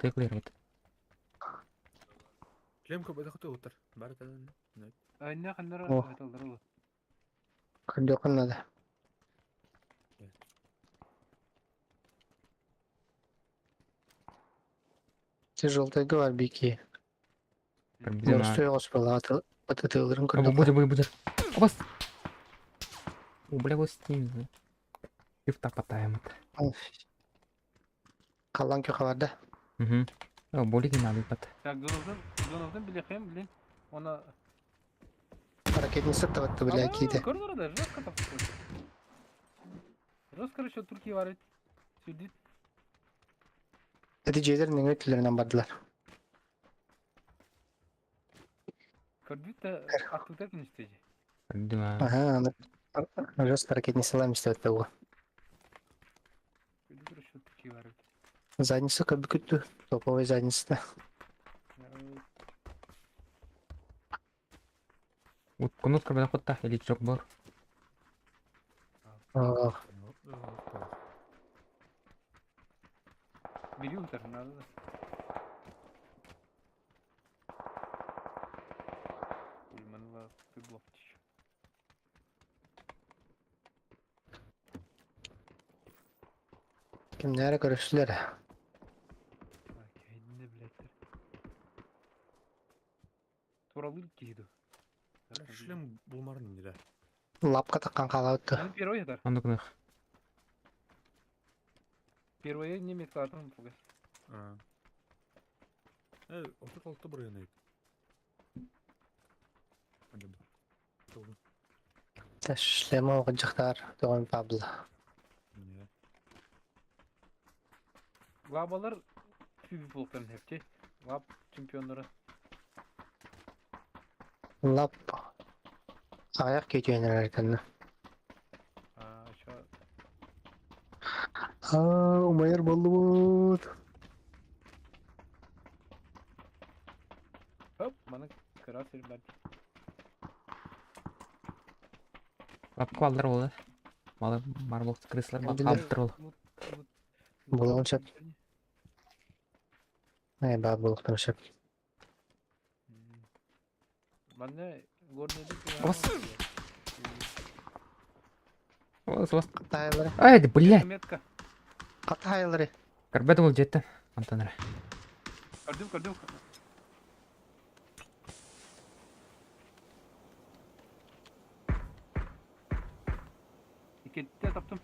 Шлем көп өтө утар. Бар тан. Айна ханнара аталдар ол. Көрдөкөн надо. Тяжелый бар бики. Морской оспала атылырын көрдөк. Будет, будет, будет. Опас. О, бля, вот с ними. Пивта потаем. Қалан кө да. Угу. О, более не надо пат. Так, Доновдан, Доновдан билехем, блин. Она... Ракетница таватты, бля, киде. Көрдөр да, жестко там. Жестко, короче, турки варит. Сюдит. Эти жейлер неңе түлеринен бардылар. Көрдүт да аттыктар күнүстеже. Көрдүм. Ага, жестко ракетницалар мистебетте уга. Көрдү короче, турки варит. Задница как бы күттү. Топовый задница да. Вот кунут көрбөтө хотта или жок бар. Бери утар, надо да. Ульманла ты блоктич. Кимнәре көрүштүлөр? Кайдында блядь. Туралыр киду. Шлем булмарын диде. Лапка таккан калабытты. Аны первый дар. Андык них. Первый немец калатын фугас. А. Э, 36 бырыгын. Шлема оҕунчахтар тоҕон Пабло. Лабалар түбү болуптан хепти. Лаб чемпиондары. Лап. Аяк кетүйенер эртенне. А, еще А, умайыр болдубут. Хоп, маны кыра сир бар. Лапка балдар болду. Малы марбол крыслар калыптыр болду. Булган чат. Э, бар болуктан шеп. Маны горный Бас. Бас, бас. Катайлары. Ай, блядь. Метка. Катайлары. Көрбөтүм бул жетти. Антонара. Көрдүм, көрдүм. Икетте таптым.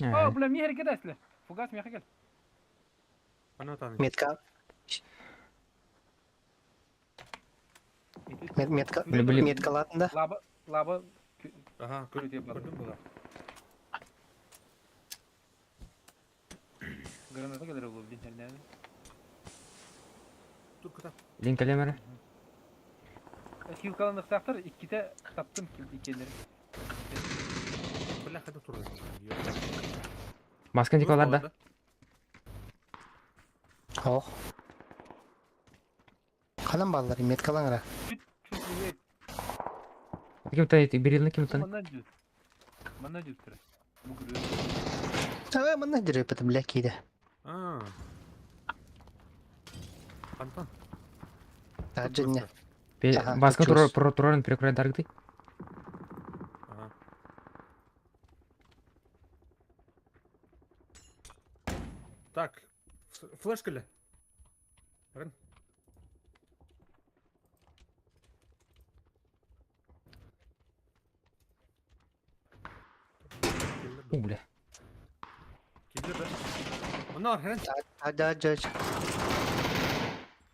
О, бля, ми hareket эсле. Фугас ми кел. Ана таны. Метка. Метка. Бля, бля. Метка латында. Лаба, лаба. Ага, Көрүтө бар. көрдүм була. Граната келер болду, блин, nerede? Тур кыта. Лин калемера. Хилкаландыктактар икките таптым иккенleri. Бля, хада тур. Маскан дикалар да. Ох. Канан баллары меткалаңра. Ким тани берилни ким тани. Мана жүз. Мана жүз тур. Бу көрү. А, мына жүрөп это бля кийде. А. Антон. Тажынне. Маска тур тур турарын перекрой даргды. Ага. Так, флеш кэллэ. Рын. У, бля. Киллер да. Онно хрен. Да, да,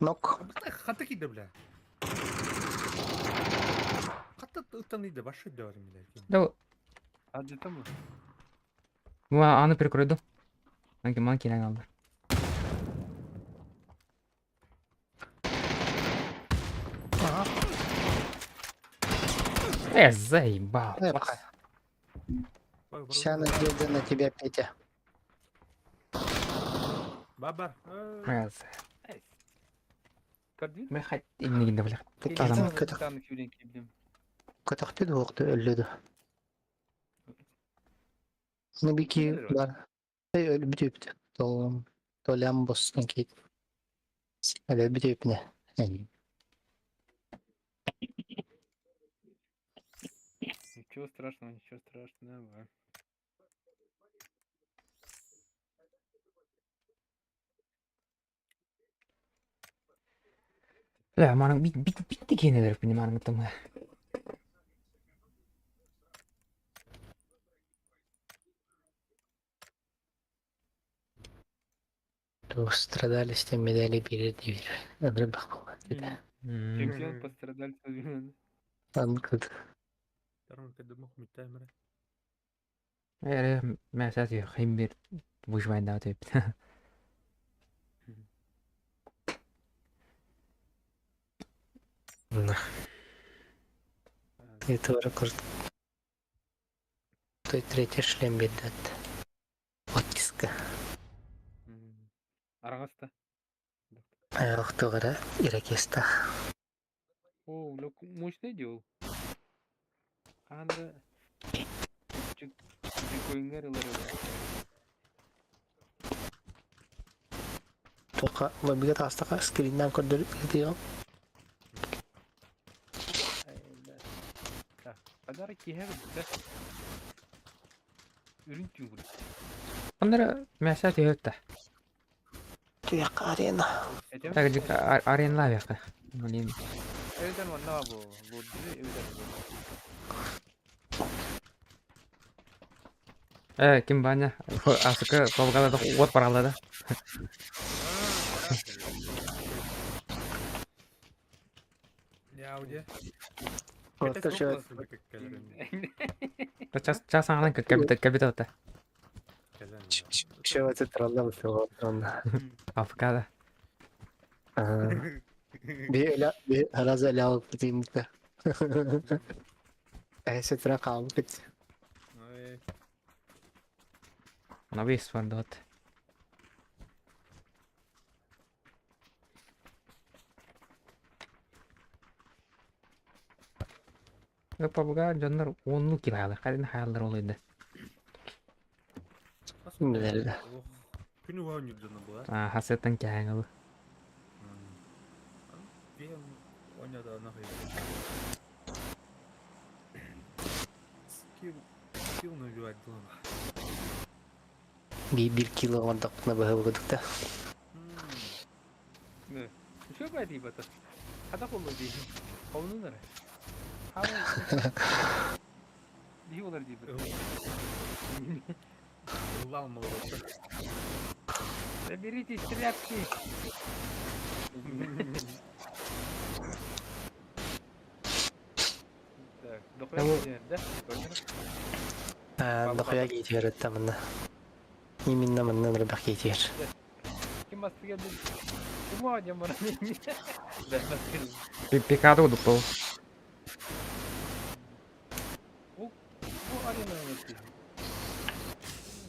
Нок. Хата киирдэ бля. Хата ыттан иде башы дөрүм бля. Да, Адьыта бу. бу аны перекройду. Манки ман киирэн аллар. Ага. Э, заебал. Э, пхай. Вся надежда на тебя, Петя. Бабар. Э, Көрдүн? Мен хат иннигин да бля. Кытаҕым кытах Тааны күүрэн киирдим. кытахты дуохты өллөдө. Ну бики бар. Эй өлбүт үпт. Толом толям бостон кит. Өлбүт үпне. Ничего страшного, ничего страшного. Бля, манан бит бит бит киэнэлэр бини манан там. Ту страдали с тем медали бири дибир. Ынырбах болған деді. Чемпион пострадальцев. Анкыт. Э, мә сәт химбир выживание да деп. Это рекорд. Той третий шлем бедет. Оттиска. Араҕаста. Охтугара иракеста. О, бля, мощный дел. Анда чекойнгер ылар. Тоқа лоббига таастака скриннан көрдөр дио. Подарок киһэ битте. Үрүн түн курдук. Оннара мә сәт өттә. Туяк арена. Этем. Так, жик арен лавяка. Блин. Эвден манна бу. Лодри эвден. Э, ким баня? Асыка толгада да от баралда да. Я уде. Орта шо Час час аңлан кабита кабита та. шо это тралла бу. Афкада. Би ла би хараза ла битимте. Эсе тра калбыт. Она вес вардот. Пабга дьоннор онну килаалы, харин хааллар ол иде. Билерде. Күнү оонньуурдана була. А, хасеттан кээҥыл. Биэм оонньоото нахуй. Скилл скилл набивать было. Би бир кило оҥордохпуна быһа. Үчүгэй баҕайы бата. Хата холло дии. Ховнун эрэ. Дии олар дии бата. Ыллаан молодец. Заберите тряпки. Так, дохуя да? А, дохуя кейтер это манна. Именно манна нырбах кейтер. Ким басты келди? Ким оонньоон баран? Да, басты. Пикады удуппал. Бу арена өтти.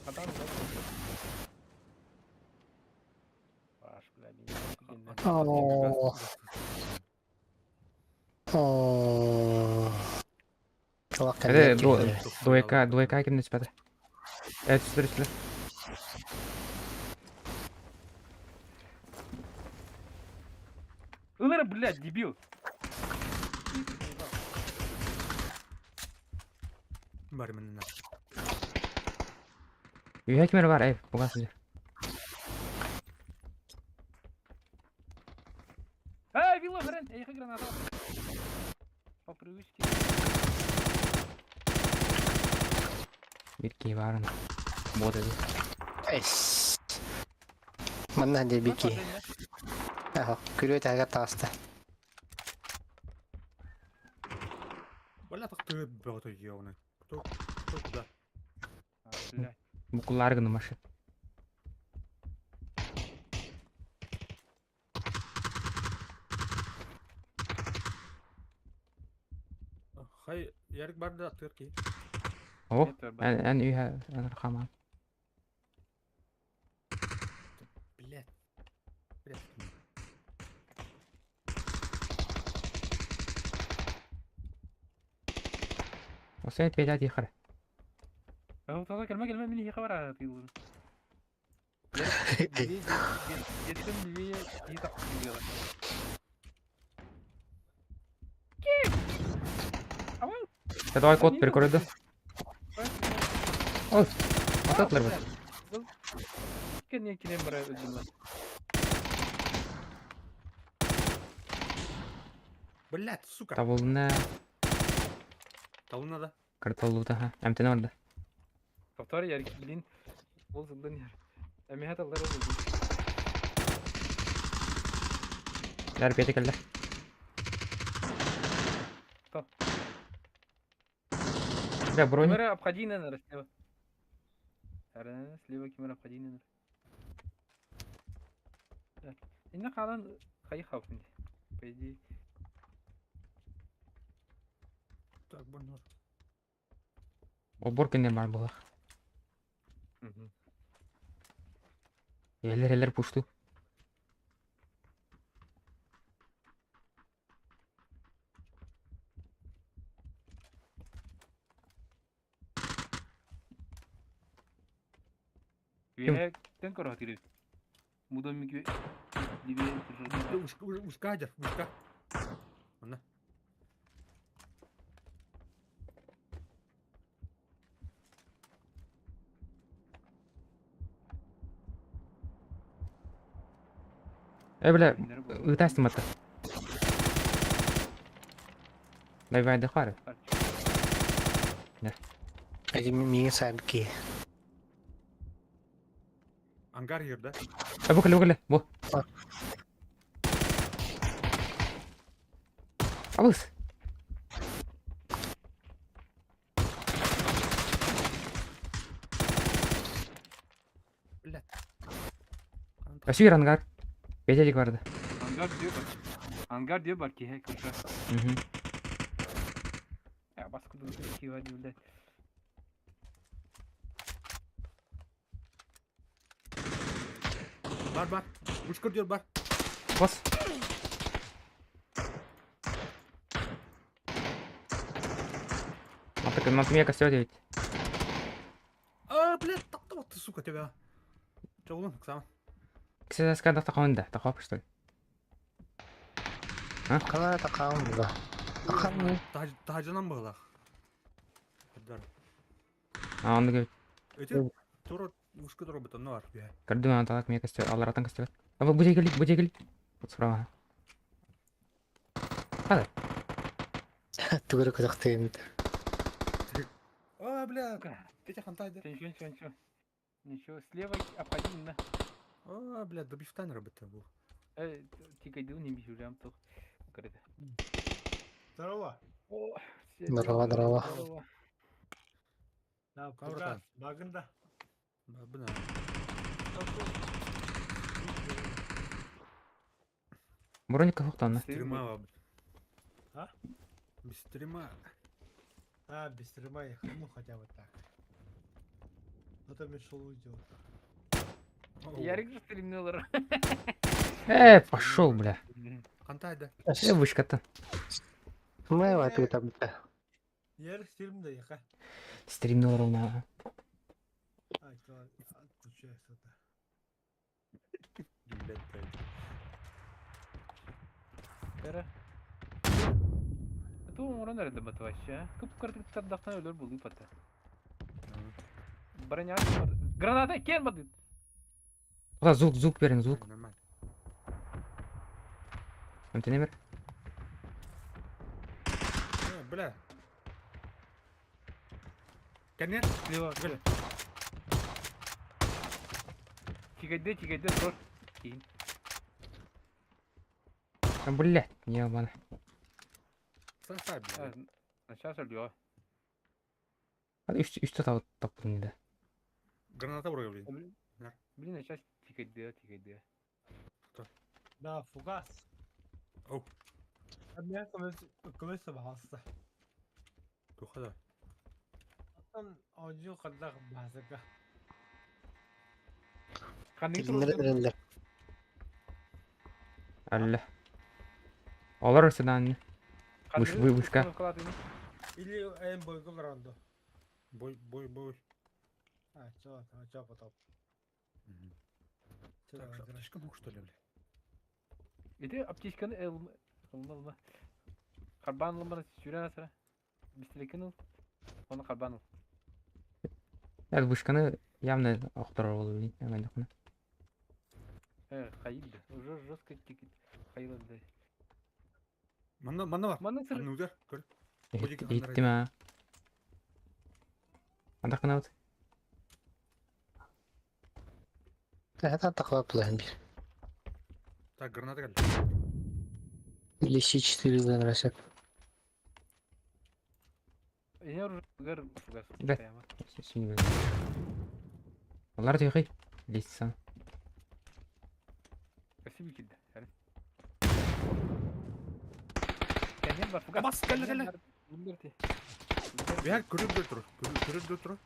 Адам Баш, бля, мен О. О. Э, двойка, двойка ким түспэт. Э, түстүр түстүр. Ылара, блядь, дебил. Бар менен. Үйэ кимер бар, эй, буга сылдьар. привычки. Биир киһи баарын. Буот эбит. Эс. Манна диэбики. Аха, күрүө таһыгар таҕыста. Бля, так ты бөҕөтө ёбаный. Кто, кто куда? А, блядь. Букуллаары гына машина. Хай, Ярик бар да аттыгар киһи. О, Нет, бар. эн эн үйэ эн архаман. Блядь. Блядь. Осен петя тихо. Тоҕо кэлмэ кэлмэ мин иһиэхэ бараары тыыллыбын. Дьиэттэн билиэ киһи тахсыы дьыала. Э, давай код перекрой да. Ой, ататлар бар. Кэнниэ кирэн бара өлдүм. Блядь, сука. Табылына Того надо. карталлута ха. Эмтene барда. Повтор ярик билин ол сылдан яр. Эмиһэ таллар ол. Яр петя кэллэ. Кто? Бля, бронь. Кимера обходи наверное, слева. Слева кимера обходи наверное. Так. Инна халан хай хапын. По идее. Так, больно. Обор кеннер бар була. Мгм. Элер элер пушту. Үөһэ көрө тирибит. Мудомик дибе Ушка, дер, ушка. Анна. Э, бля, ытастым ата. Давай, да хары. Эти миигин саабики. Ангар ер, да? Э, бу кэлэ, бу кэлэ, бу. А. Абыс. Блядь. Өсүйір ангар. Петя дик барды. Ангар диye бар. Ангар диye бар ki he köşe. Мгм. Ya baskıdan ki var diyor. Бар, бар. Ушка дер, бар. Бас. Мантык, мантымия костер девять. А, блядь, так вот ты, сука, тебя. Че, улан, Оксана? Кся скада тахонда, тахоп что ли? Хана такаам була. Такаам. Тажынан бағлақ. Дар. А, он говорит, Эти тура ушка дробит, но ар, бля. көрдүм ана талак мия костер, аларатан костер. А бу бу кели, бу кели. Вот справа. Түгөрө көтөхтөйм. А, бля, Петя хантай, да? Ничего, ничего, ничего. Ничего, слева обходи на. А, бля, добивтан работа был. Э, тикайду не бежим тух. Короче. Здорово. О, все Здорово, дела, здорово. здорово. Да, Кабратан. Багында. Бына. Броника хуктанна. Стрима, бля. А? Без стрима. А, без стрима я ну хотя бы так. А то мешал уйдет. Ярик же стримнул. Э, пошел, бля. Хантай, да? Э, вышка-то. Мы вату там. Ярик стрим да яка. Стримнул ровно. А, то отключается это. Блядь, блядь. Бера. Ту уран nerede bat вообще? Кып кыртыктардахтан өлөр булуу пата. Броня. Граната кен бады. Куда звук, звук берин, звук. Нормально. Эмтенемер. Э, Бля. Кэннер. Слева. Бля. Тигайды, тигайды, тур. Киин. А, блядь, ебана. Саса, бля. Сейчас өлүөҕэ. Үс үстэ таппытын да. Граната бұрға, блин. Блин, сейчас тигайды, тигайды. Да, фугас. Оу. А меня көмөс баҕаста. Туха да. Оттон оонньуу хайдах баасыка. Ханнык Тилиннэр турдун? эрэллэр. Алла. Олар седан. Ханнык вышка. установкалаатыгын? Или эн бойга олорон дуо? Бой, бой, бой. А, чё, а чё потом? Чё, Так, давай, аптечка ну что ли, бля? Ити аптечканы ылма, ылма. Харбаан ылмана сүүрэн асара. Бистилекин ыл. Оны харбаан ыл. Это вышканы явно охторор болу блин. Э, хайылды. Уже жестко тикит. Хайылды. Манна, манна бар. Манна сыр. Анны удар, көр. Иттим а. Андах кынабыт. Это такой план бир. Так, граната кэллэ. Или С4 нравится. Я уже гар фугас. Да. Олар тихий. Лестница. Спасибо, килде. Кэннер бар фугас. Бас, кэллэ, кэллэ. Бэһэр көрөр дүр тур. Көрөр дүр тур.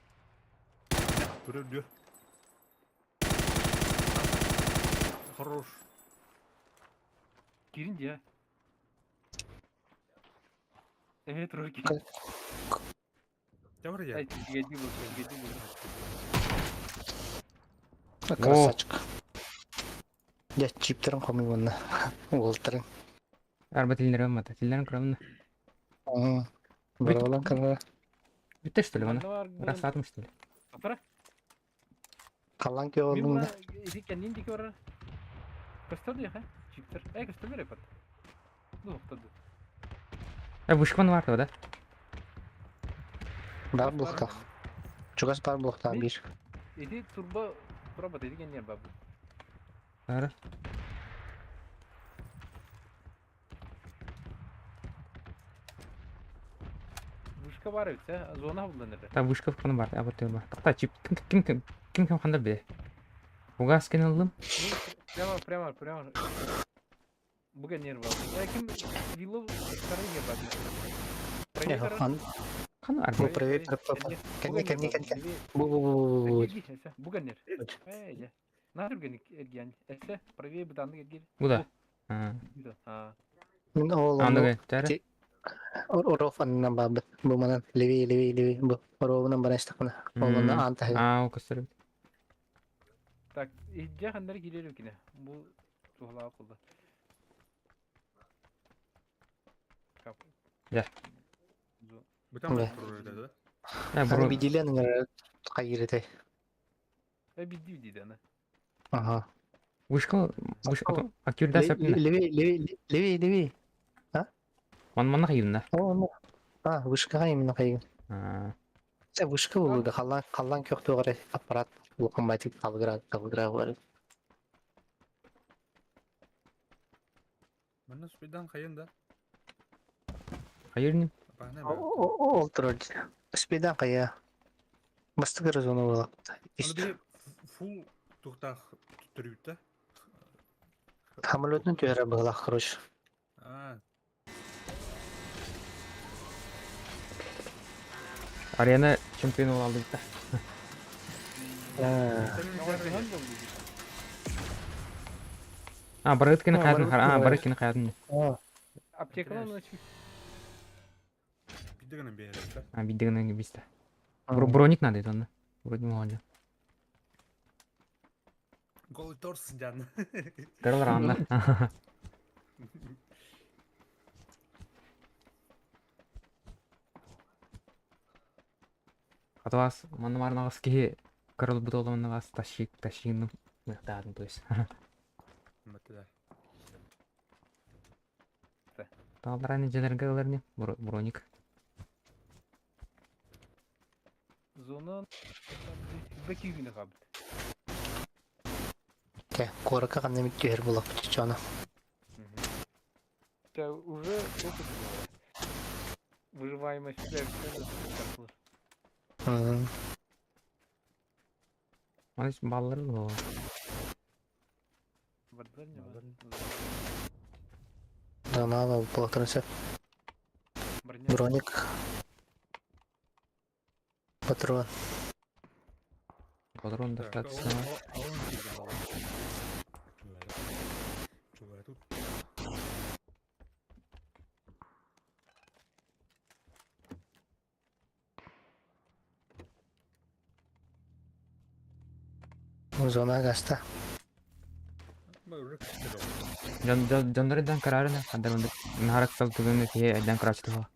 Көрөр дүр. Хорош. Кирин дия. Э, тройки. Тәвір я. Ай, тигайды был, тигайды был. Красавчик. Я чиптерин хомуй Уолтерин. Арба тилнер мата. Тилнерин кырамны. Баралан кара. Бүтте что ли оны? Растатым что ли? Апара? Қалан ке олдың да. Иди кэннин дики барар. Көстөр дия, ха? Чиптер. Эй, көстөр бере пат. Ну, тоқтады. Э, вышкан бар да? Бар бұлықтақ. Чугас бар бұлықтақ бір. Иди турбо пробат, иди кэннер бабу. Ара. Вышка бар бит, ә? Зона булдан эре. Та вышка каны бар, абы бар. Тақта чип ким ким ким ким ким ханда бе. Фугас кен алдым. Ну, прямо, прямо, прямо. Буга нер бар. Э, ким вилло сары нер бар. Хан. Каны Бу арба. правее, правее. Кәне, кәне, кәне. Бу бу бу бу. Буга нер. Э, я. На түрген эрген. Эсе, правее бутанды эргер. Бу да. А. А. Мин ол Андыгы, тәрі. Оров аннан бабы. Бу манан левее, левее, левее. Бу оровынан бара истакына. Ол манан анта. А, ол көстөр. Так, иджа хандар килер кине. Бу тухла кылды. Кап. Я. Бүтән Бля. бар да. Э, Бро бро. биделен кайырыты. Э, бидди бидди ана. Ага. Вышка, вышка, акюрда сәпін. Левее, левее, левее, левее. Ман манна кайында. О, А, вышкаға именно кайгын. А. Сә вышка булды. Халлан, халлан көктө карай аппарат лукамайтик калгыра, калгыра бар. Манна спидан хайын да. Хайырним. Апана Ол турар. Спидан кая. Бастыгыр зона була. Аны би фул тухтах түрүттэ. Самолетны төре була, короче. А, Арена чемпион бола алды да. А, барыт кene А, каятын, барыт а, кene барыт кene каятын. Аптеканы начи. бидегенен бэйэрэ. А, биддегенен бисте. Броник надо это, Вроде молодец. Голый торс дян. Кырылар анда. Аталас, манна марнагас ки кырыл бут олы маннагас тащик, тащигин мыктадым, то есть. Мэтэ. Талдараны женерге не броник. Зона бэкиигини хаалбыт. Те, куоракка ханна эмит түһэр буоллахпыт чочоно. Это уже опыт выживаемость. Маныс баллар буо. Донала буолтарын сөп. Броник. Патрон. Патрон достаточно. Зона гаста. Дьоннор эдэн караарына, хандан наһарак сал түгэнэ киһи эдэн караачтыга.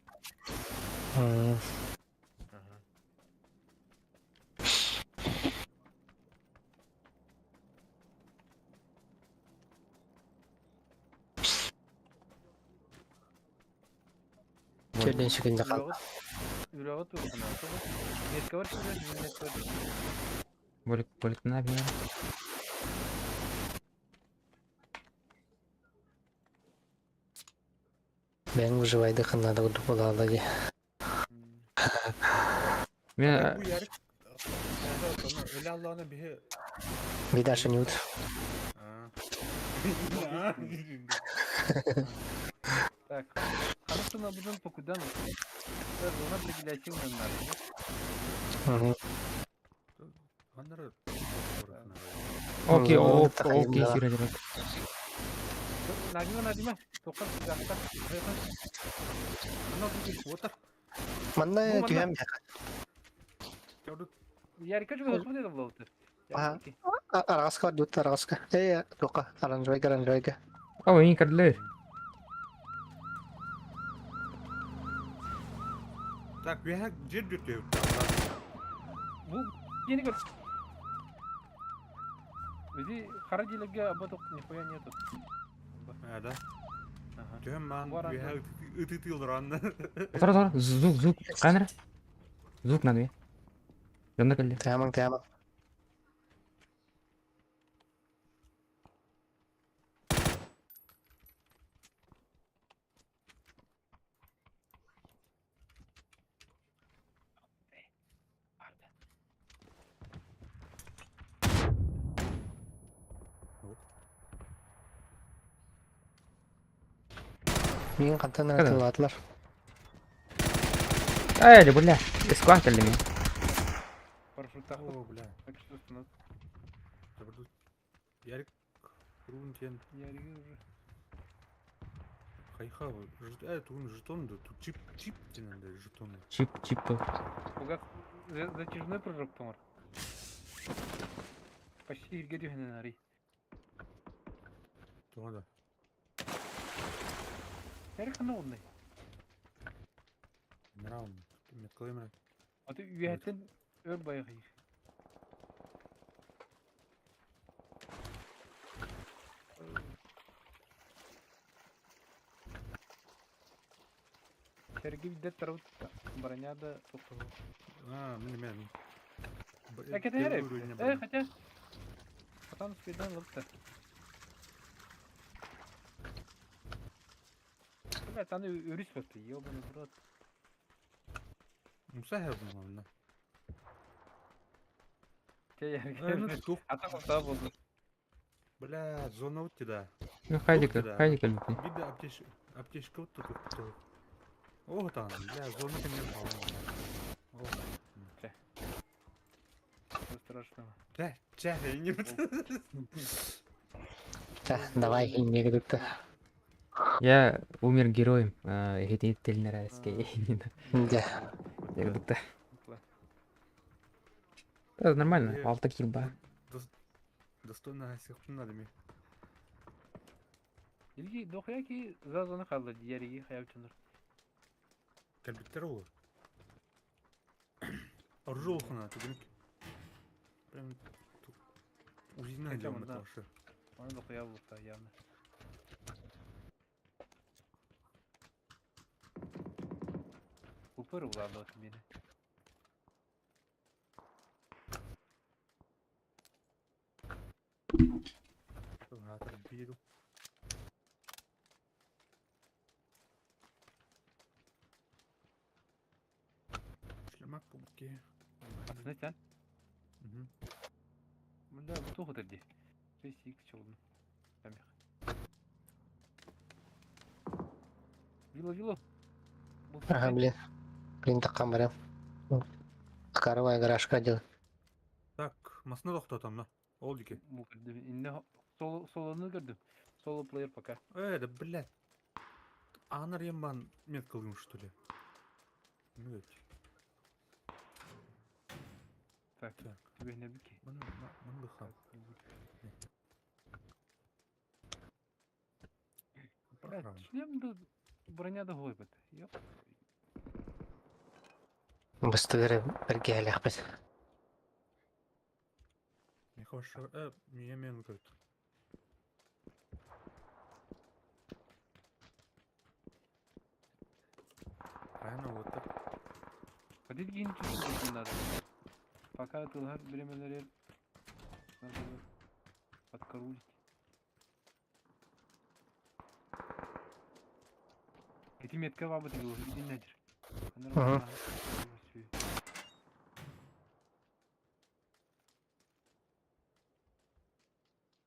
Төрдүн сүгүндэ хаалла. Үрэҕи туоххана Меткабар сылдьар меткабар. Болик боликтана бинер. Бэйэҥ выживайды ханна да курдук буолаалла дии. Мен Видаши нют. Так, хорошо на будем покудан. Зона определятивная надо. Окей, окей, сирэ Надима, Надима, тоққа жақта. Манна түһэм Ярика же господи болду. Арагаска бар дут арагаска. Э, тоққа, оранжевайга, оранжевайга. О, мин керлер. Так, we have жер дүртеу. Бу yeni gör. Bizi kara dilege abadık нихуя нету. А, да. Ага. Түһәм ман, we have ытытылранны. Тора тора, звук, звук. Камера. Звук надо. Дьоннор кэллэ. Тяман, тяман. Мин хантан атылаатылар. Эй, бля, эскван кэллэ мен. Парашютах. О, бля. Так что у нас Ярик Рунтен. Ярик уже. Хайха, тугун жетон да, тут чип, чип тененде жетон. Чип, чип то. Угас затяжной прыжок томар. Почти ирге ари. Туга да. Ярик хана онный. Мраун, меткалымра. А ты үйәттен өр байғы. Сергей видет тарут броня да тоқтығы. А, мен мен. Так это Ярик. Хотя. Потом спидан лыпты. Блять, аны өрүс бапты, ебаный в рот. Муса хәбин анда. Те Ярик. Ата кута болды. Бля, зона утти да. Ну, хайдика, хайдика люби. Биде аптеш, аптечка утты тут. О, там, бля, зона кемнән калды. О. Ничего страшного. Чә, чә, не Да, давай, инне Я умер героем. Эти телнерайский. Да. Да, нормально, алты килл ба. Достойно сихтын ми. Илги дохуя ки за зона қалды, яриги хаябчыныр. Кәлбиттер ул. Оржолхана, түгін. Прям Узина Хотя делаем бы, да. это Оны дохуя болса, явно. Упыр улады мені. Аатыр биир. Шлемак пункти. Асыны сен. Бля, бу туох ытыр дии. 6x чолун. Тамих. Вило, вило. Ага, блин. Блин, таккан барам. Каравай гаражка дел. Так, масына тохтотом на. Ол дике. Бу көрдүм. Инне соло солону көрдүм. Соло плеер пока. Э, да блядь. Анар ембан меткалгым, что ли? Ну ведь. Так, Так. тебе не бики. Мын быха. Блядь, шлем да броня да гойбат. Ёп. Бастыгыры бергээлэхпит. Не хорошо. Меня мен говорит. Правильно, вот так. Ходить гин чуть-чуть не надо. Пока тылгар бремелер надо подкарулить. Эти метка бабы ты иди нахер. Ага.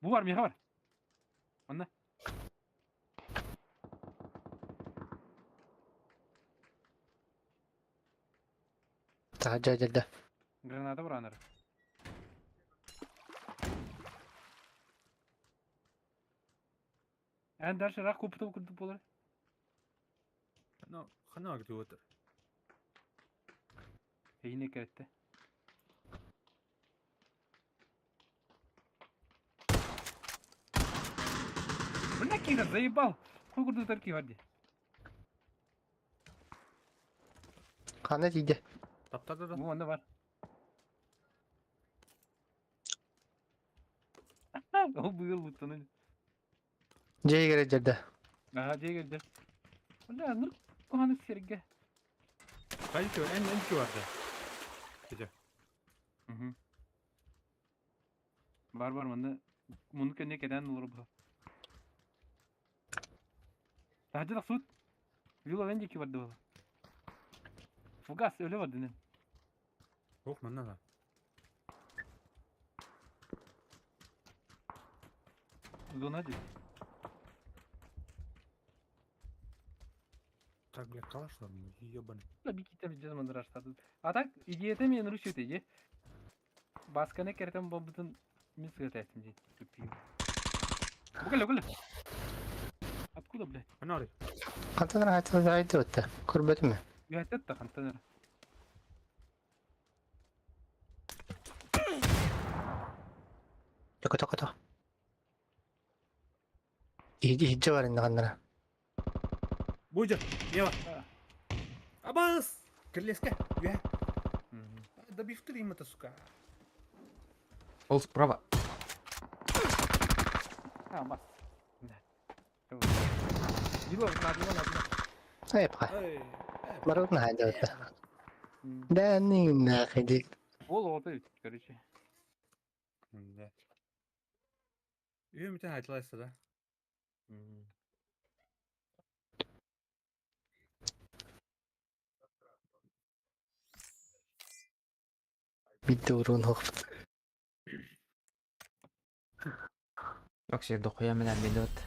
Бу бар, меха бар. Онна. Таһа дьэ Граната бар анар. Эн дальше рак купытып курдук болар. Ну, хана где вот. Эйне керетте. Бля, киха, заебал. Хуй курдук тарки варди. Хана тиийдэ. Тапта да да. Бу онда бар. Ол быыл буттаны. Дьэ игэрэ дьэрдэ. Ага, дегелде. Бля, ныр куханы серге. Хайки, эн эн кюарда. Где? Угу. Бар бар мында муну көнне кеден олар бу. Тахжы суд. Вилла венди барды бу. Фугас өлө барды нен. Ох, манна да. Зона ди. Так, бля, калаш там, ебаный. Бля, бики там жазмандар аштады. А так идеята мен рушит иде. Басканы кертем бомбытын мен сыгытайтым дейт. Бугля, бугля. Откуда, блядь? Хана Хантан хаайтыл өттө. Көрбөтүм. Үйәтет та хантанар. Токо токо то. Иһиджэ бар инне ханнара. Буйжа, ева. Абас! Кирлеске, я. Да бифтыр им это, сука. Ол справа. А, бас. Да. Дило, на, дило, на, дило. Айпка. Эй, Барытын хаайтыл өттө. Да не нахуй ди. Ол оты, короче. Да. Үйім айтылайсы да. Бидде урун хохпут. Окси, дохуя меня ведет.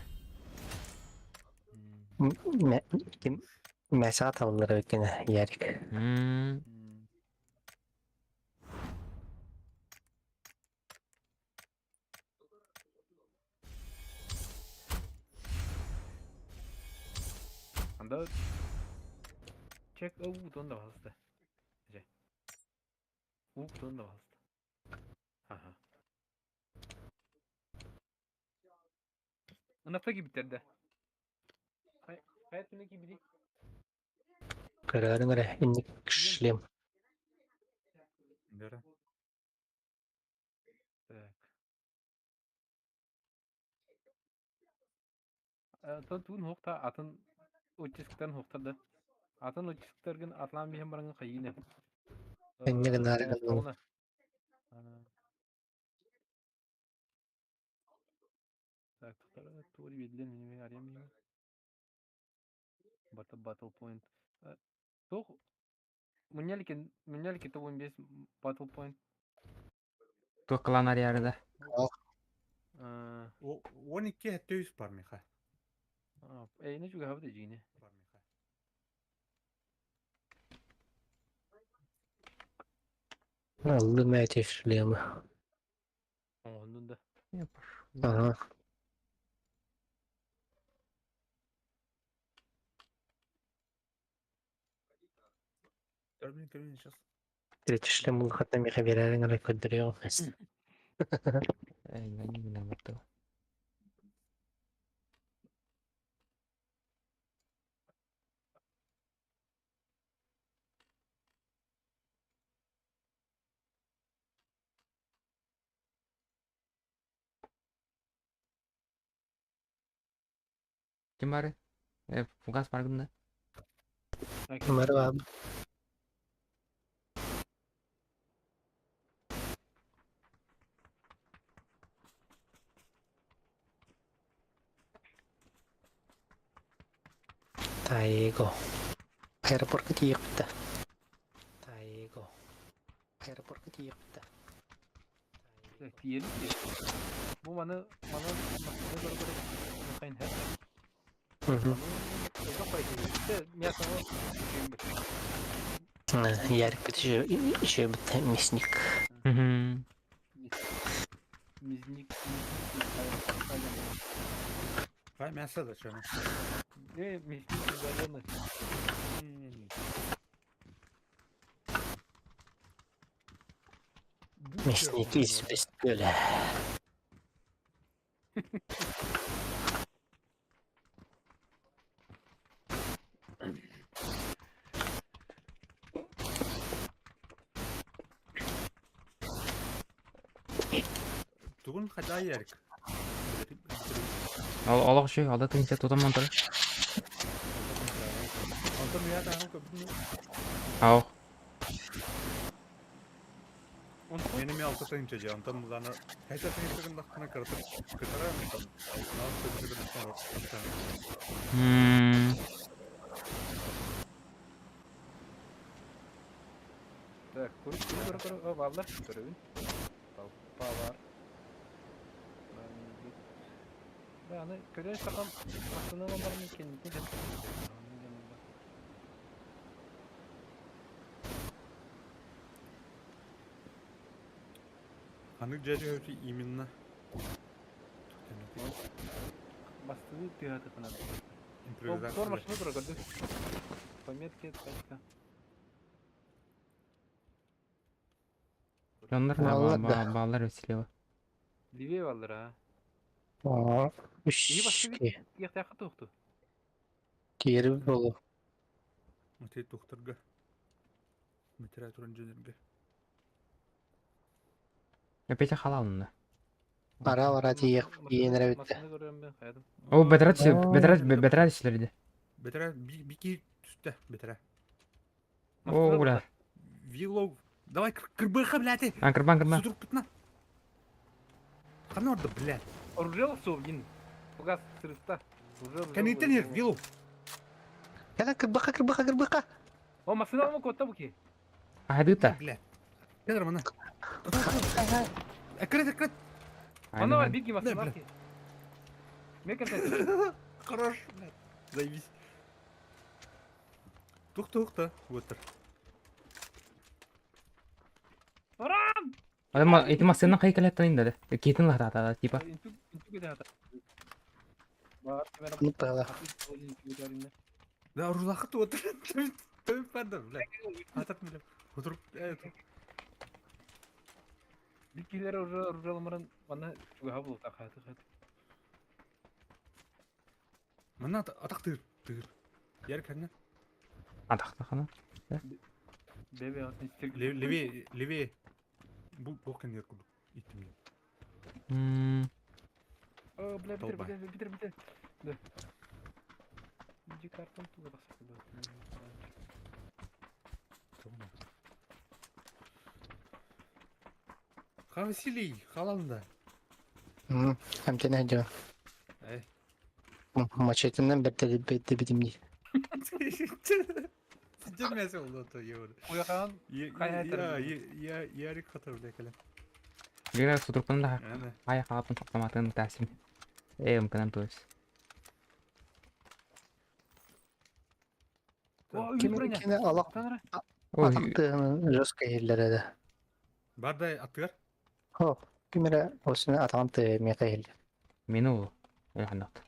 Ким мәсәгә табылыр өткәне Ярик. Анда чек уу да басты. Же. Уу да басты. Ага. Ынакта кибиттерде. Хайт түнө кибити. Көрөрүң эрэ инник шлем. Бері. Так. Тон туун хокта атын оттисктен хокта да. Атын оттисктергин атлан биһен бараңы кайыны. Энне гынары гынның. Тугу биэрдилэр мин арыйан иһин. Battle Battle Point. Туох мунньаликин мунньалики 15 Battle Point. Туох клан арыйары да. 12 хэттэ үс бар миха. Эйне чугаһабыт эдьиини. Бар миха. Аллым эти шлемы. Оҥоһуннун да. Я пошел. Ага. Көрбүн көрбүн сейчас. Третий шлем улахатна миха берерин ара көрдөрүөх. Эй, не надо. Ким бары? Фугас бар гында. Merhaba. Тайго. Аэропортка тиийиэхпит. Тайго. Аэропортка тиийиэхпит. Тиийэбит дии. Бу маны маны массыына көрө-көрө хайын һэ. Ярик еще мясник. Мясник. Хай мясо да чё? Мясник зеленый. Мясник из Бестөле. Тугун хадаа Ярик. Олох шүй, алда тыгынча тутаман турар. Онтон я таһын көбүн. Ау. Мени ми алта тыгынча же, онтон музаны хайта тыгынча гындахтана кырытып кытара онтон алтына тыгынча гындахтана. Так, көр көр көр баллар көрөбүн. Толпа бар. Да, аны көрө сакам астына бармын кеннитин. Ханнык дьэ өтү именно. Бастыгы тыһаты кынан. Импровизация. Тор машина тура көрдүк. Пометки тачка. Дьоннор Баллар да. баллар слева. Левее баллар а. Aa, İyi bak, үш Тиэхтээхэ туохту. Киэри болу. Мате тухтарга. Метра туран дьэнерге. Опять халалны. Ара бара тиийиэх иэнэрэ бүттэ. Машина көрөм мен хаядым. О, бетрат бетрат бетрат силерди. Бетера бики түстэ бетера. О, ура. Вилоу. Давай кырбыха, блядь. А, кырбан кырбан. Судур пытна. Ханорда, блядь. Оружел су, блин. Фугас сырыста. Уже Кэнниттэн иһэр, Вилоу. Кэлэ кырбаха кырбаха кырбаха. О, машина ому котта буки. Ахадыта. Блядь. Кэлэр мана. Экрет, экрет. Ана бар бирги Да, машина бля. ки. Мекер Хорош, блядь. Заебись. Тух-тух-та. Вот. Ама эти машина кай калаттан инде. Кетин лахта типа. Интүк интүк да. Бар, камера. Ну пала. Да, оружлахы вот. Төп барды, блядь. Атат милеп. Отуруп, Бикилер уже оружел мана чуга булу тахаты хат. Мана атак тыр, тыр. Яр кәнне. Атахта хана. Бебе атын стир. Левее, левее. Бу бу кәнне куду. Иттим. О, бля, битер, Толбай. битер, битер, битер. Да. Иди картон туга басып. Ха Василий, халанда. Амтен әдё. Э. Мачетинен бэртэлибитим дии. Сидемес oldu то евро. Уйахан Я я Ярик хатыр бля кэлэн. Гена сутуркун да Аны. хая хаапын автоматын тасим. Э, мканан то есть. О, Ким броня. кини алак Танра. Ой, атах тыһын жестко иһиллэр этэ. Бардай атыгар. Хоп, ким эрэ осуна атаҕын тыаһа миэхэ иһиллэр. мину. Ханнат.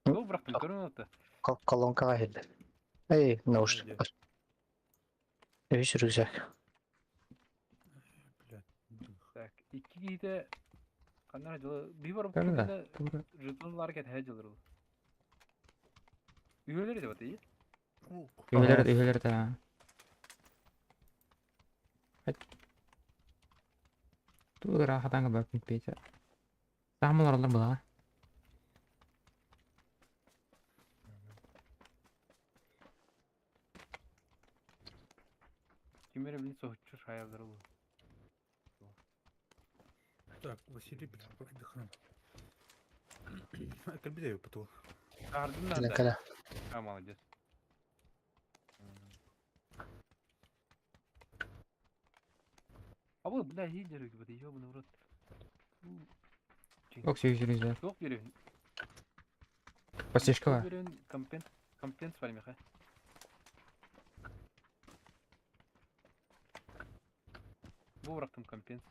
Ол бырахтым көрөн отта. Колонкаҕа иһиллэр. Эй, наушник. Үһүс рюкзак. Бля. Так, икки киһитэ ханна дьылы би бар Көрүлэ. жетонлар кэтэһэ дьылыр ол. Үһөлөр да баты. Үһөлөр үһөлөр да. Тугара хатанга баппин петя. Самалар олар була. Ким эрэ билин соһуччу шаялар ол. Так, Василий отдыхаем. Кэлбит поту. Ардын Кэлэн да. кэлэ. А, молодец. А вот, бля, лидеры, вот, ёбаный в рот. Ок, сүйүз Суох беребин. Постежка. Беребин компенс компенс бар меха. Бу бырахтым компенс.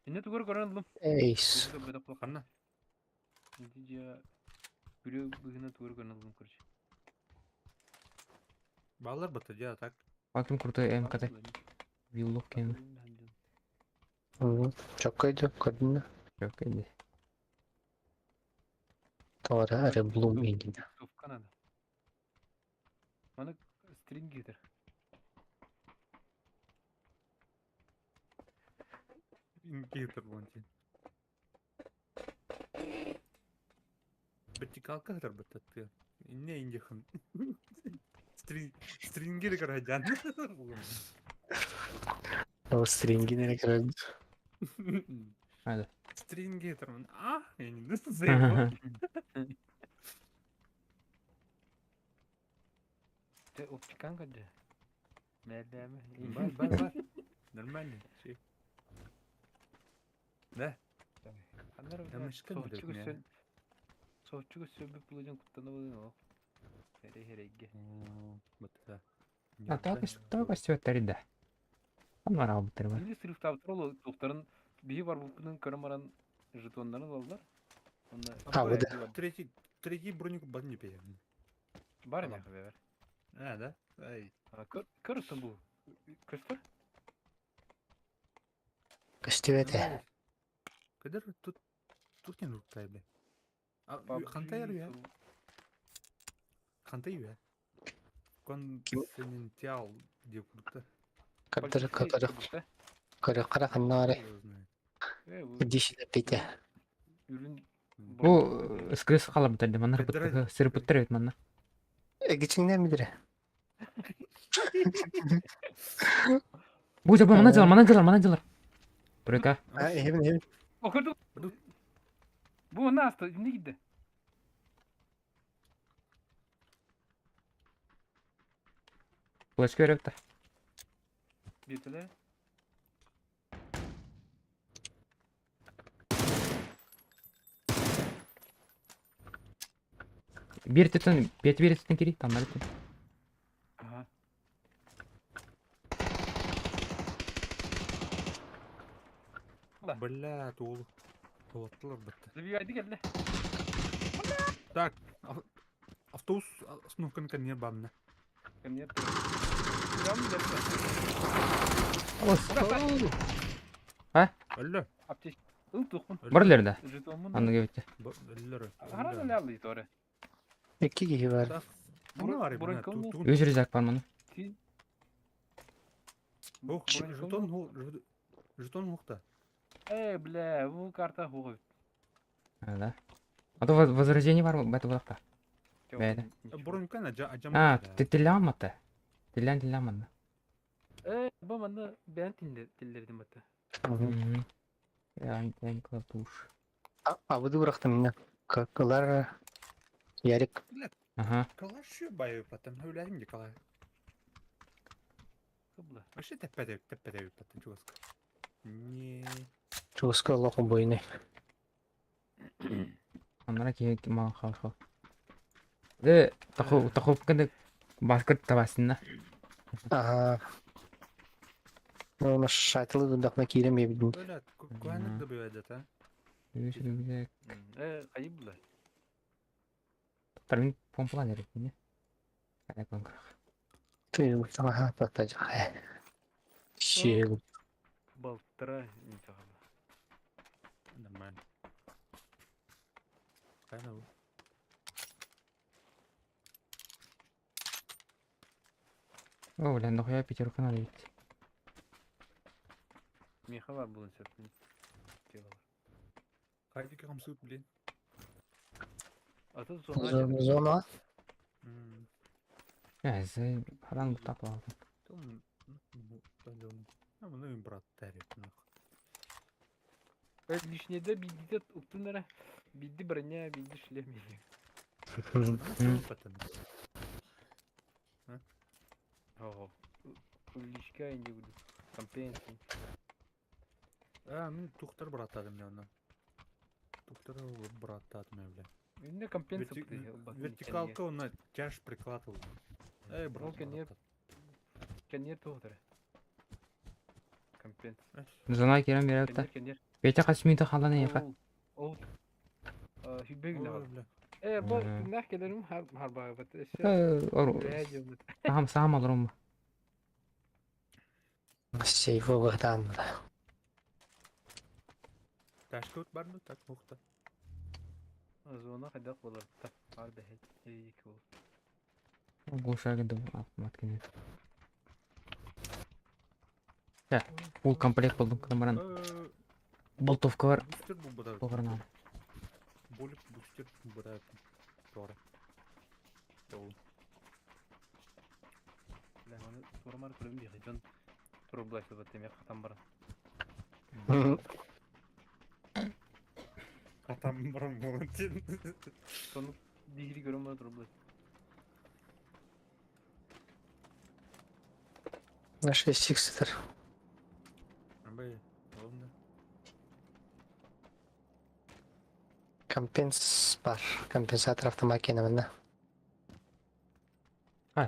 Инне тугар көрөн ылым. Эйс. Ханна. Күрө быгына тугар көрөн ылым короче. Баллар бата дьа так. Алтын крутой МКТ. Виллок кен. Чоккойду көрдүн да. Yok инде. Тоҕо эрэ Блум иҥинэ. Тупка надо. Маны стрингитер. Ингитер бонти. Вертикалка хатар баттатты. Инне индихан. Стрин стрингер караджан. Ол стрингин эрэ көрөбүн. Hadi. Стрингер А, я не знаю. Те оптикан кадже. Мәрдәме? Бар, бар, бар. Нормально. Да. Ямашка Соһуччу Соһуччу сөбүп булуҗан куттана булын ол. Хере херегге. Вот да. А так так сөттәрдә. Аннар алып битер бар. Или срифтап туралы тоқтарын бии бар бупунун көрөн баран жетондарын алалар. Онда А, вот да. Третий, третий броник бар не пьем. Бар Ала. меха бер. А, да? Ай. Көр көрсүн бу. Көстөр? Көстүбэт ээ. Кадыр тут тут не нуртай бе. А хантай я? Хантай я. Конфиденциал деп курдукта. Көрдөр көрө көрө кара ханна эрэ. Диши пите. Үрүн Бу скрыс калып битер маннар бит сырып битер бит манна. Эгичиңнен билире. Бу жабы мана жалар, мана жалар, мана жалар. Бурека. А, эбин эбин. О, көрдүк. Бу наста, эмне кийди? Флешка береп та. Биртеле. Бир тетен, бет бир тетен кири, там нарты. Ага. Бля, тул. Тулаттылар бітті. Забивайды келди. Так, автобус остановканы не бамна. Кемне? Прям депти. Алло. Аптеч. Ыл тухмун. Барлар да. Жетонмун. Аны кебетте. Алло. Харада лялы торе. Икки киһи бар. Так. Буны бар Үз рюкзак бар маны. Ти. Ох, жетон жетон хухта. Э, бля, бу карта хугы. Да. А то возрождение бар бу бакта. Бәйдә. Броньканы ажам. А, тетеляматы. Телән теләмән. Бу манна бэйэн тиллэрдим бата. Катуш. Абыды бырахтым инне. Кылар Ярик. Ага. Калаш баю потом гуляем Николай. Кыбла. Вообще тэппэдэ тэппэдэ потом чугаска. Не. Чугаска олох бойны. Анара киһи маа хорошо. Де таху таху кэнэ баскет табасынна. Ага. Ну, шаттл дудахна киирем ебидин. Бля, куаннык добивает, а? Хайы була. Тармин помпалан эрэ. Ты ага, татаж. Щел. Балтара ничего. Нормально. Хайна бу. О, бля, нахуя пятерка надо ведь. Миха бар булын сөптін. Хайди камсут, блин. А тут зона. Зона. Я, за харан тапал. Том, ну, ну, брат, тарик, нахуй. Лишнеде бидди уктунара. Бидди броня, бидди шлем. Ого. Лишка не буду. Компенсии. А, ну, тухтар брат мне она. Тухтар брат мне, бля. Не компенсия. Вертикалка он тяж прикладывал. Эй, брат. Кенер тухтар. Компенсия. Зона кирем берет. Петя касмита халана яха. Ол. Хүбэг. Э, бу нах келерим хар хар бат. Сахам сахам алырым. Сейф там. Ташкот бар ну так мухта. Зона хайдак болар. Бар бәһет. Ик бол. Глушак да автомат кенет. Фул комплект болдум кадамаран. Болтовка бар. Бустер бу буда. Тоғырнан. Болик бустер буда. Тора. Ол. Бля, маны турамар көрөм бихи жон туруп былай темек хатам бар. Атам барам болын. Сону дигри көрөм бар туруп былай. На 6 икс Абай, олымда. Компенс бар. Компенсатор автомакина мына. А,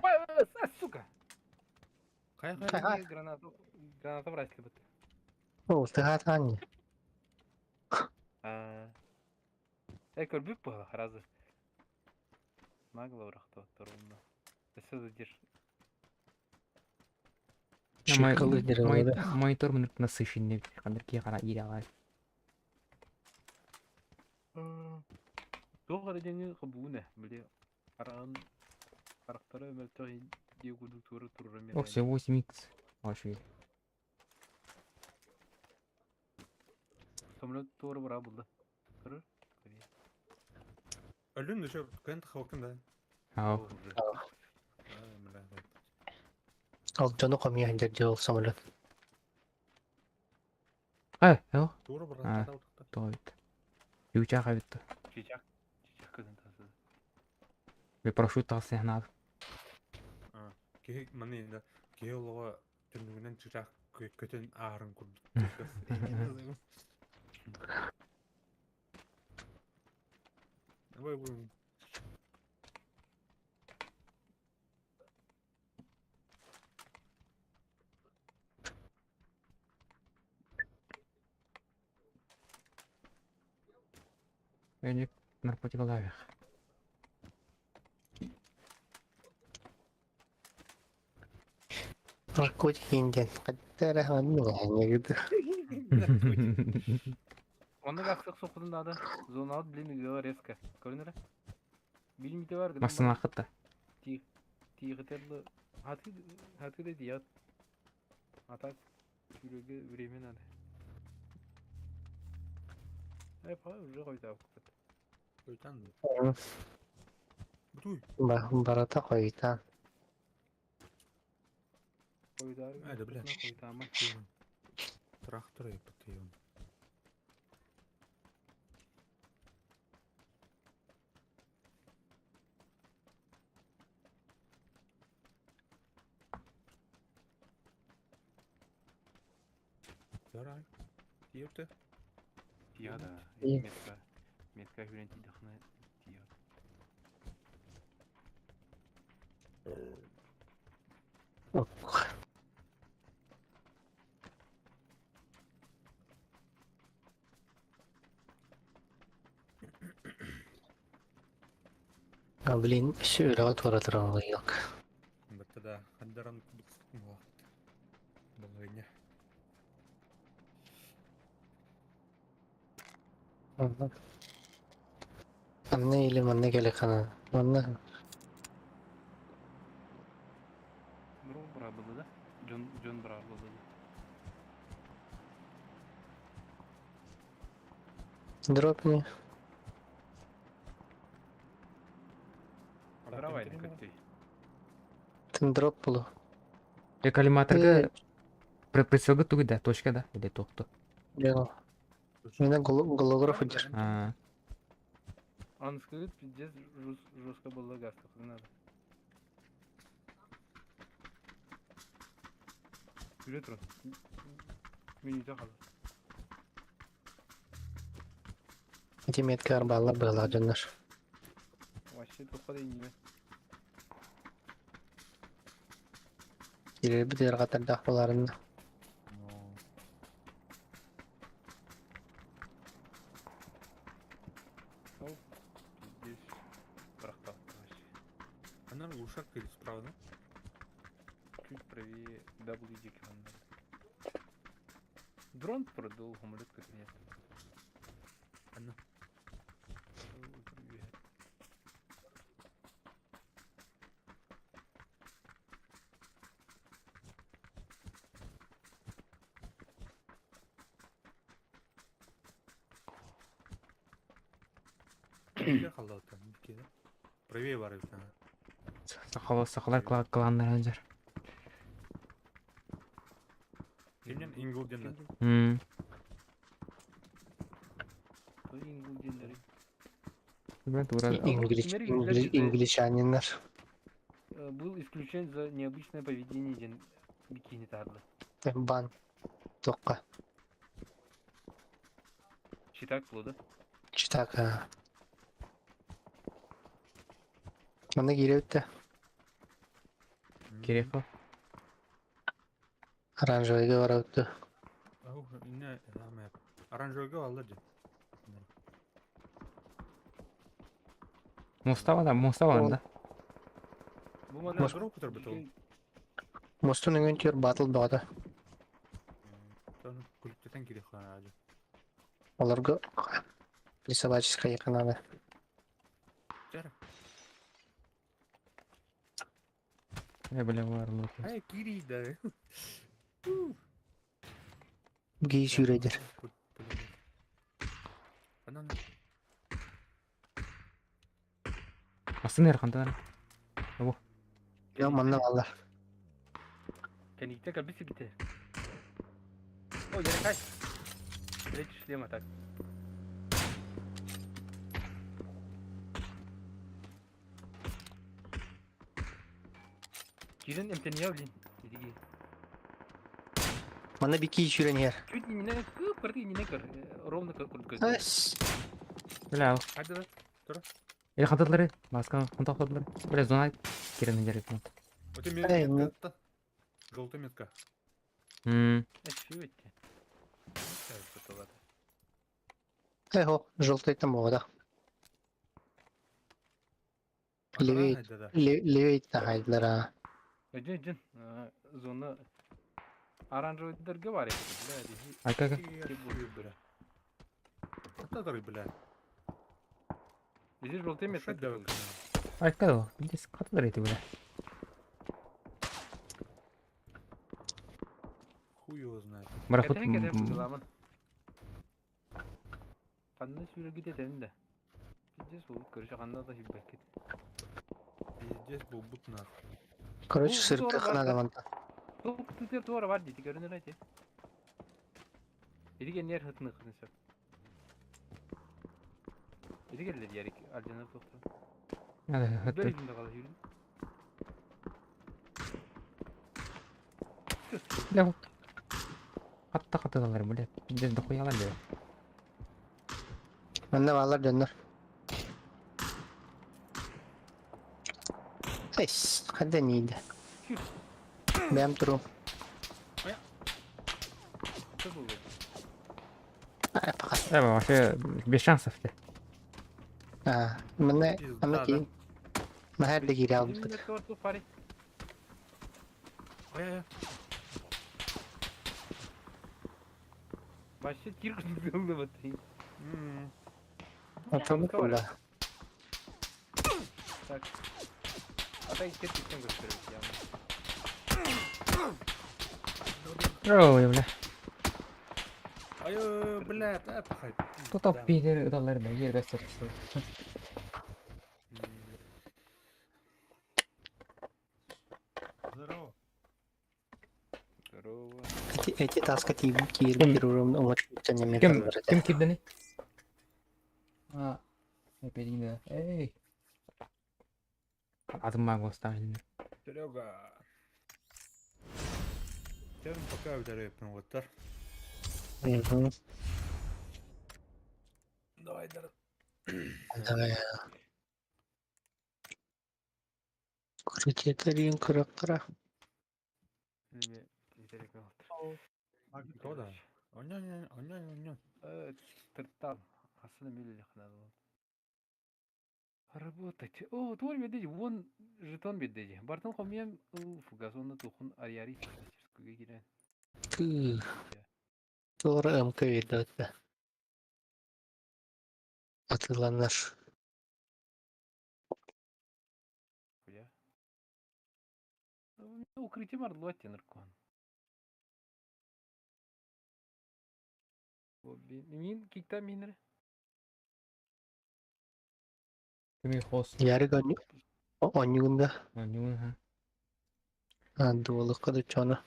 сука! Кай кай. Граната, граната брать бит. О, ты гатани. А. Э, көрбүк бу харазы. Нагло урахты турумда. Эсэ задержь. Монитор мынык насыщенный. Кандыр кара ире алар. Туох эрэ хобуна, били аран харахтара мөлтөх диэгуду тура турра Ох, все 8 икс. Вообще. Самолет тура бара булды. Көрөр? Өлүн еще кент хокын да. Ау. Ал жону комия жол самолет. Э, эл. Тура брат. Тоит. Юча хабитта. Чичак. Чичак кызын тасы. Бе парашют тасы хнар. Ки маны да ки олого түнүгүнөн чычак көтөн арын курдук. Ой, ой. Эник наркотик алавих. Наркотик инден. Каддара ханны. Онны гасык сокудун дады. Зона от блин ыга резко. Көрүнөр? Билмите бар. Масына хатта. Тигетерлы. Хаты хаты да дият. А так жүрөгө время надо. Э, па уже койду. Өйтан. Бутуй. Барата койта. Хойутаары Ай, да, бля. Хойутаама. Трактор епты. Ярай. Епты. Тиа да. И. Метка. Метка хүрэн тидэхнэ тиа. Ох. А, блин, все үлэҕэ туоратыралыйык. Бытта да хандаран кудук Балайня. Анна или манна кэлэ хана. Манна Бро быраабылы да. Дьон дьон быраабылы да. дропни. Бравай көттүй. Тын дроп булу. Коллиматорга прицелга тугу да, точка да, или тохту. Дьоно. Меня голограф идер. А, Он скажет, пиздец, жестко было газ, не надо. Ретро. Минута хала. Ити метка арбалар быһалаах дьоннор. Вообще тухха да иниме. Киирэрбит ыарҕатардаах буолаарынна. Ол пиздец. Бырахтаатта вообще. Она глушак или справа, да? Чуть правее W дикий Дрон продул, самолет как нет. Она. Қалды там, да? Правее бар эбит, ага. сахала сахалар кланнар анжар. Кимнен Ингл ден. М. Ингл деннери. Мен тура. Англичаниннар. Был исключен за необычное поведение ден бикини тарлы. Бан. Тоққа. Читак было, да? Читак. Манна кииребит Керек қой. Оранжевыйга барабыт. Ау, не, аме. Оранжевыйга алды ден. Мостава да, мостава да. Бу мана Может, Дроп көтөр бит ол. Мостун өҥөн түөр батыл баҕата. Таны күлүктетен керек хана. Олорго присобаческая канада. Жара. Я бля бар лук. Ай, кири да. Гей сүүрэдер. Анан Астын эрхантан. Я манна баллар. Кәнигте кәбisi бите. О, яракай. Блять, шлема так. Кирен эмтения, блин. Иди. Манна бики сүүрэн хэр. Чуть не на кы, не на кыр. Ровно как куртка. Ас. Бля. Хайды да. Или хантадлары, маска хантадлары. Бля, зона кирен жерик. Өте мен Эй, ну. метка. Желтая метка. М. Чуть. Эхо, желтый там да. Левей. Да, да. Левей тахайдлара. Джин, джин. Зона оранжевый дырга бля. Ай как? Бля. Это бля. Здесь желтый метка. Ай как? Здесь хантадлары эти бля. Хуй его знает. Барахут. Кәтәһен кәтәһен буламын. Ханна сүүрэ китетен да. Пиздец болуп көрүшө ханна да хиббеккет. Пиздец был бут нахуй. Короче, Ну, сырты здорово, ханада манта. Сол кытыытыгар туора бар дии, көрүнэр эти. Ити кэннигэр сытыныаххытын сөп. Ити кэллэ диярик алдьанар туохтан. Хатты. Бэригин да калаһыырын. Бля, хатта хатыналар, бля, пиздец дохуялар, бля. Манна бааллар дьоннор. Эс, ханна ниидэ. Бэйэм туруом. Что было? Пока. Вообще без шансов ты. А, манна манна Пизда, да? киин. Маһар да киирэ албыт. Парень. Ай-ай-ай. Вообще тир было ты. М. Отону кула. Так. А так теперь ты всем Ой, бля. Ай-ай-ай, блядь, а, пахай. Кто-то Пизда. пидор удалар, бля, ер гастер. Здорово. Здорово. Эти эти таска тиим киир Ким- кирурум умат Ким, немер. ким кирдени? А, опять не Эй. Атын могу оставить. Серега. Тем пока ударяю вот Мгм. Давай, да. Давай. Крутетарин кыраккара. Неме, интересно. Кода. Оня, оня, оня. Тыртан. Асына милли ханады. Работать. О, тур бедеди, вон жетон бедеди. Бартын хомьям фугас, он тухун арьяри. Мастерскую кирен. Тыы. Туора МК видеота. Атыланар. Хуя. Укрытие марлоти наркон. Мин кикта минре. Кими хост. Ярык онньугунда. Нюн, ха. Дуолукка да чона.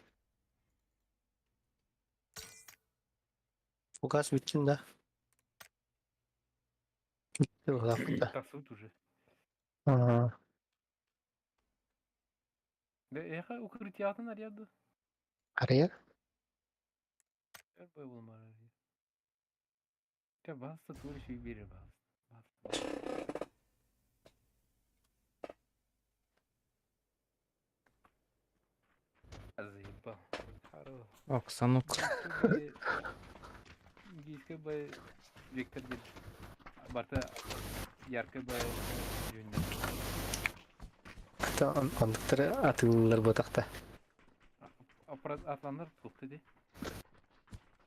Фугас бүтсүн да. Бүтті Тасут уже. Ага. Да эхо укрытие атын арьяду. Арыйар? Эр бой болмар. Те баста тур ши бире баста. Баста. Заебал. Хорош. Оксанук. Гийскэ бай Виктор дед. Барта яркэ бай жөннө. Ата ондуктары атылылар ботакта. Атланар тухты ди.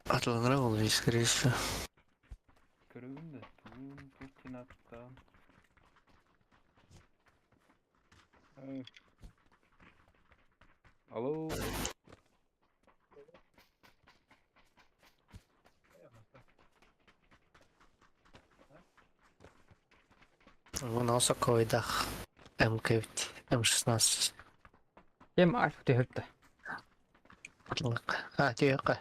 Атыланар ол скорее всего. Көрөгүм да. Туун туртинаттан. Алло. Вон осоковойдах МК М16. Кем альф төһөттө. Атылык. А, түйөккө.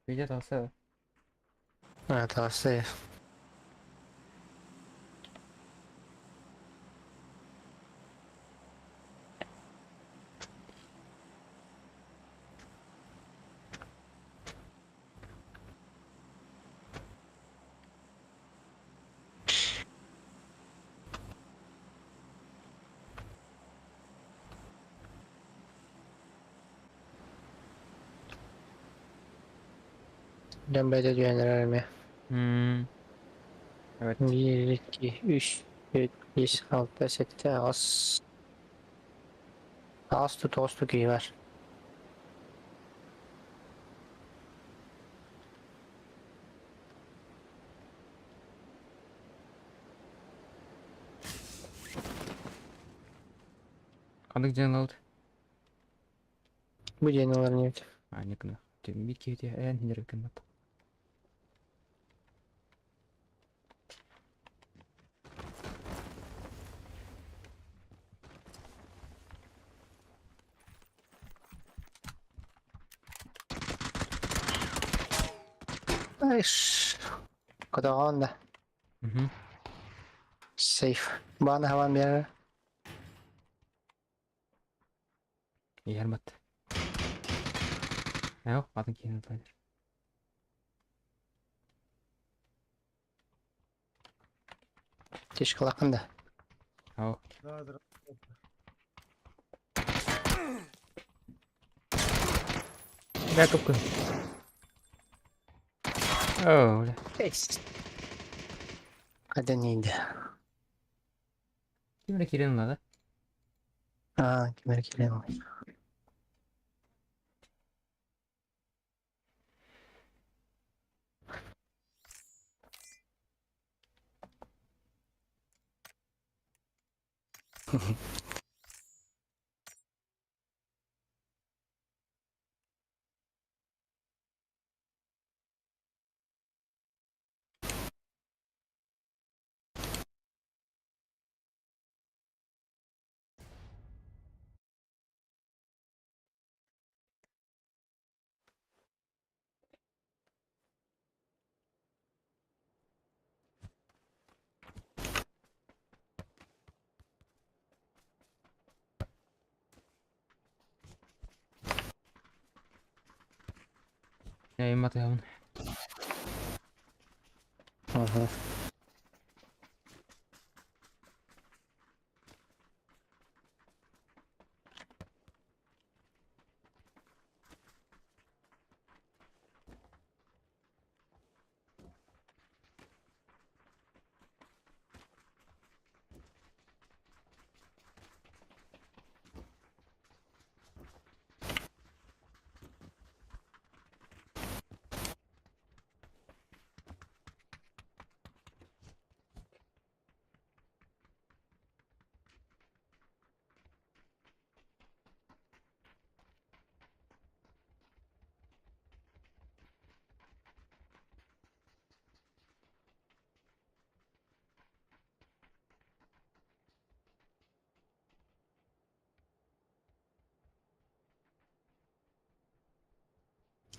Видео тасы. А, тасы. Ден бәйде дүйенер Evet. 1, 2, 3, 4, 5, 6, 7, 8. Аҕыс тоҕус киһи бар. Ханнык дьиэн ылалыт? Бу дьиэни ылар инибит. А, не гына. Биир киһи эн хинер гыммат. Ай, ш. Көтөҕөөн да. Мгм. Сейф. Бааны хабан биэрэр. Иһэр бат. Эо, атын киһини тайдар. Тишкалакын да. Ау. Да, здравствуйте. Бля, капкан. О, бля. Хаден иди. Ким эрэ киирэн ылла да? Аа, ким эрэ киирэн Я матыһабын. Мгм.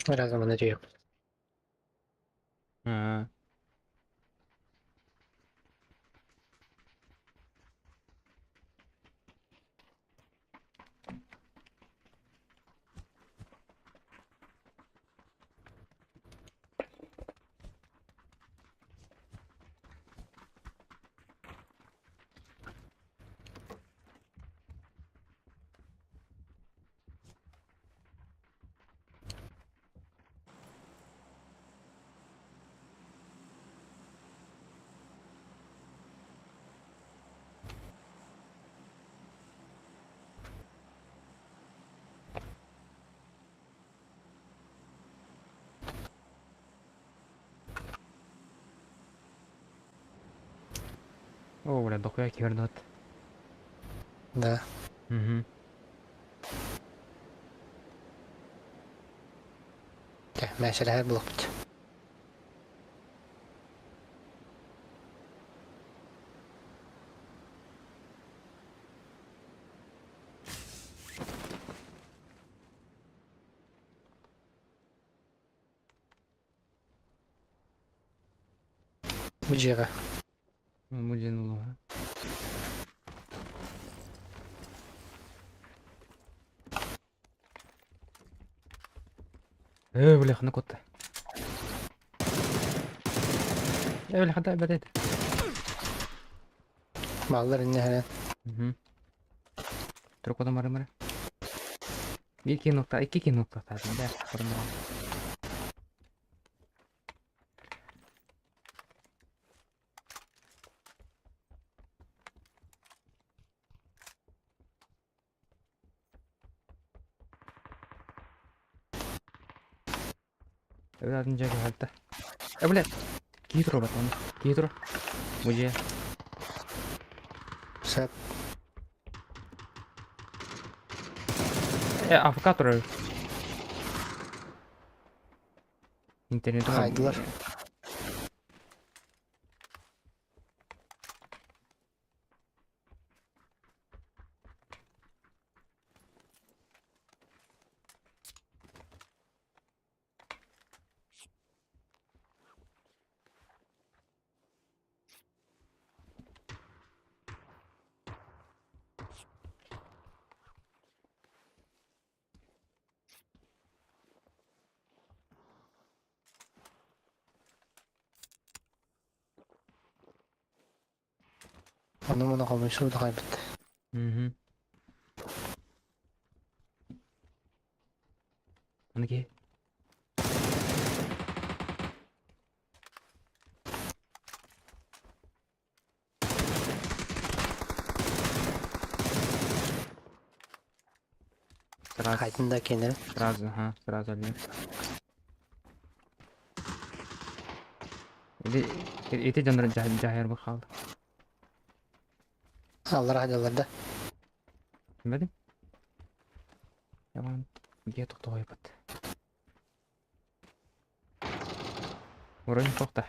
Разом надею. Аа. О, бля, дохуя киһи Да. Угу. Мәсәләһәр булып. Бу дьиэҕэ. Бу дьиэн улаха. Э, бля, хана котта. Э, бля, хата бәтет. Баллар инне хәлен. Угу. Турук одам бары бары. Биир киһи нукта, икки киһи нуктахтаатым да, көрөн баран. Эбэтин дьэ кыһалта. Э, блядь! Киһи тура батон. Киһи тура. Бу дьиэ. Сөп. Э, АФК турар. Интернет Хайдылар. Ону муну хомуйсуу да хайбыт. Мгм. Аны киһи. Сразу, Хайдын да кенер. сразу, ага, сразу один. Ити, ити дьоннор дьаһайар бу хаалла. Аллара хадалар да. Билбэтим. Яман дьиэ тохтоойбут. Вроде тохта.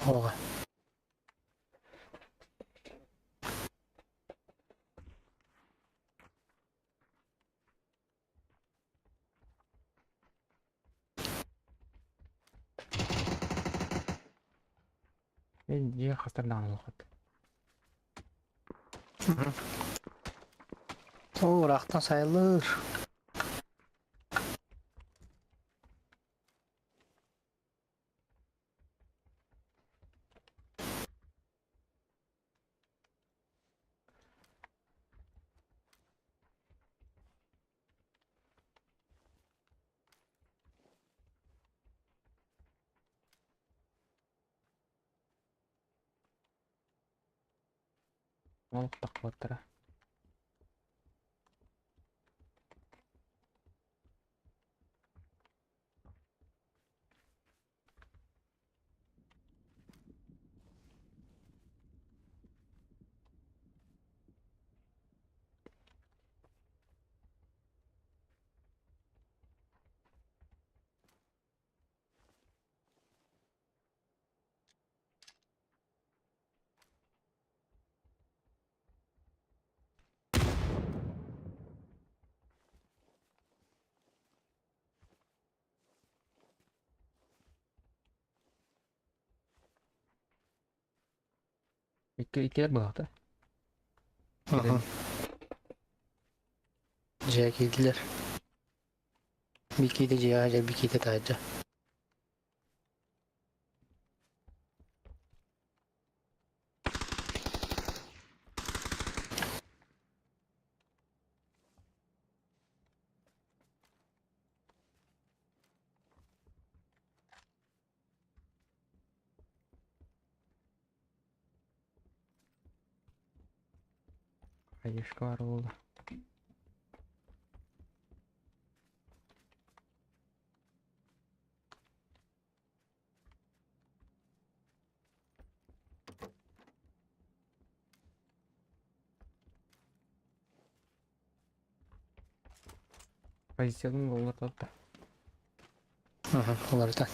Оҕа. Дьиэ хастар даҕаны олоххот. Оо, ыраахтан сайылыыр. Ол тахпаттара. Икки иккилэр быһаата. Дьиэ киирдилэр. Бикиитэ дьиэҕэ дьэ бикиитэ таһырдьа. Хаешка баар буолла. Позициялын уларытта. Уларыта.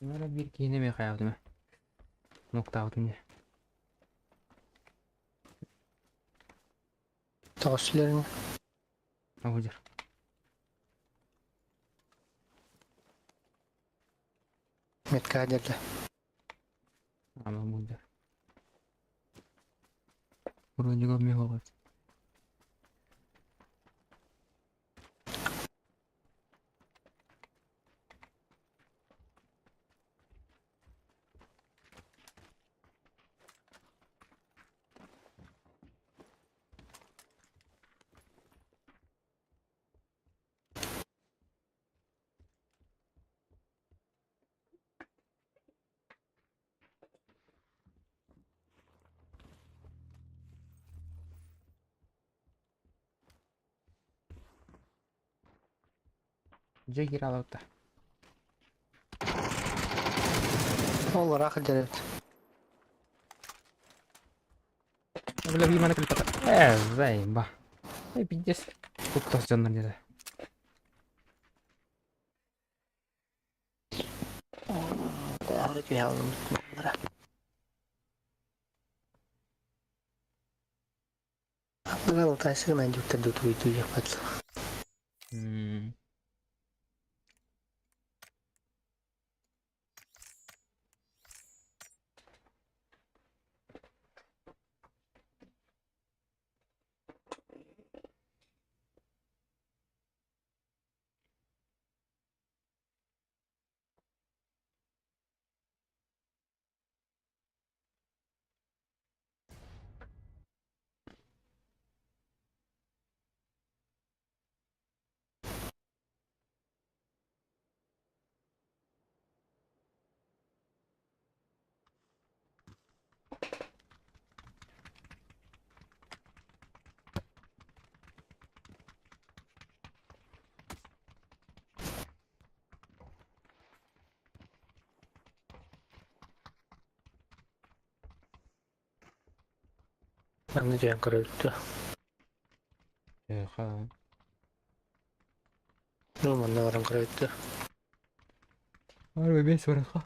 Бара биир киһини эмиэ хайаабытым ээ. Нуктаабытым дьэ. Тоҕус сүлэрин Оҕудьар. метка дерде. Ама мудьар. Вроде бы меговать. Дьэ киирэ алабыта. Ол ыраах дьэрит. Бля, внимание, клепота. Заеба. Эй, пиздец. Тут дьоннор где-то. Түһэ алым. Алтайсыгынан дьуктар дутуй диэхпэт. Манна дьиэн көрөлтө. Ха. Ну, манна баран көрөлтө. Арба бес бараха.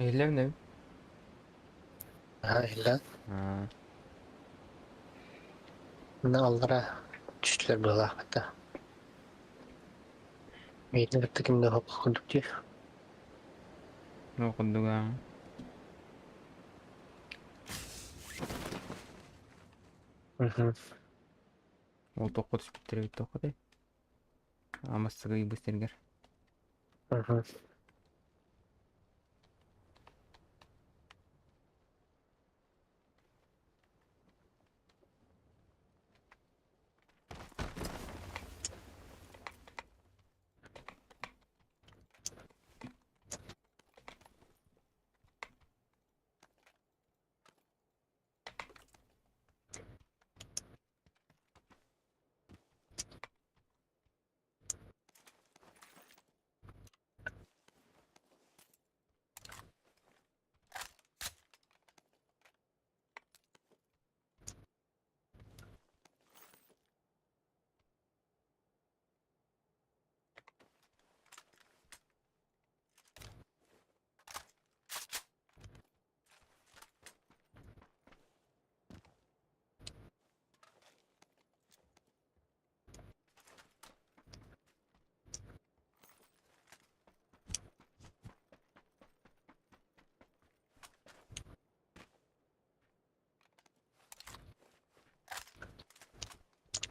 Иһиллэбин эбит. Аха, иһиллэн. Аа. Мына аллара түстүлэр быһыылаах хата. Миитин кытта ким да хоп курдук дии. Ол курдуга. Мгм. Ол тоххо түспүттэр эбит тоххо Амассыгы ыйбыт сиргэр. Мгм.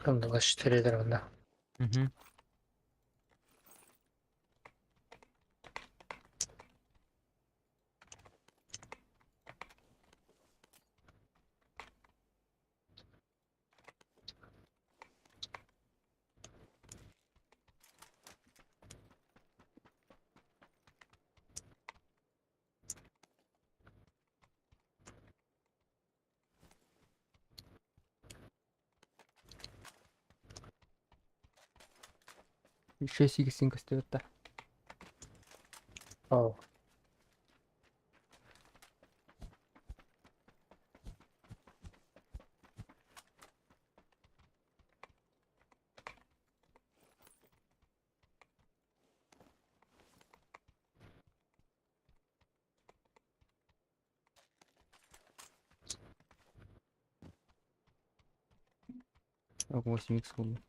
Онно 24 онно. Мгм. 6 иксин көстүбэт да. О. 8 икс буллум.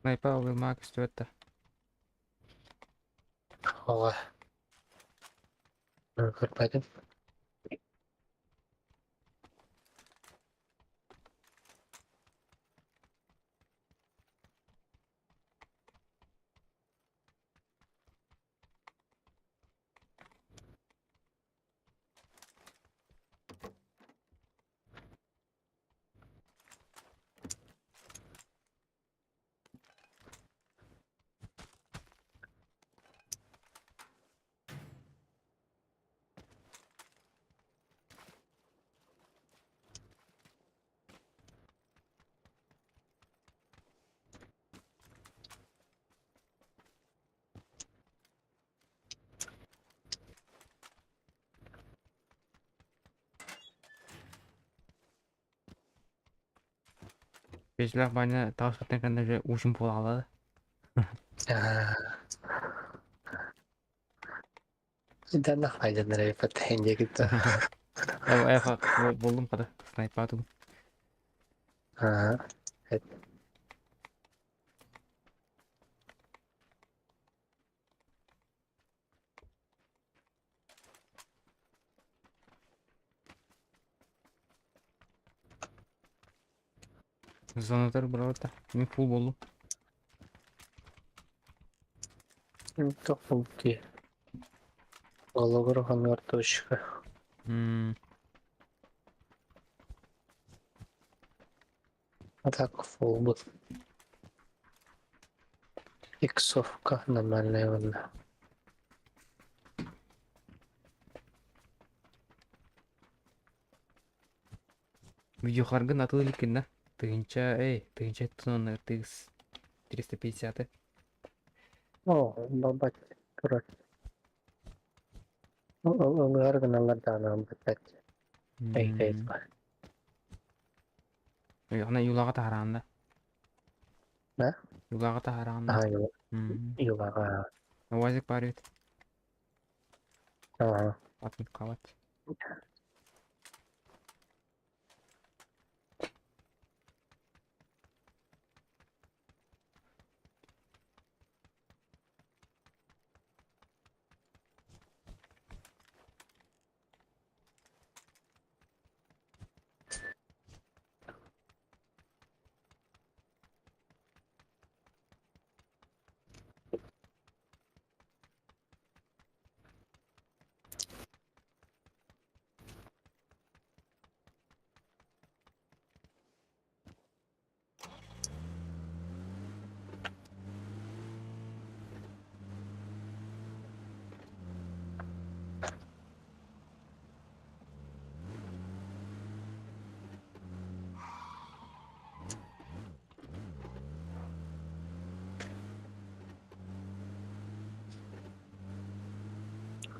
Снайпа ылма көстүбэт да. Оҕо. Көрбөтүм. Бэйэлээх Ваня таҕыспыттан кэннэ дьэ уучун буолааллар. Данных айданнар диэкитэ. Буллум хата снайпаатым. Аа. Зонатар бырабыта. Мин фул боллум. Тоқпулти.Ологор хануар точка. А так фул был. Иксовка нормальная вон. Видеохаргын атыл иликкин да? Тыһыынча, эй, тыһыынча тонна тыгыс 350. О, бабать турар. Ылыар гыналлар даҕаны баппат. Эй, Ана юлаҕа таһараанна. Да? Юлаҕа таһараанна. Аа, юлаҕа. Уазик бар эбит. Аа. Атын калат.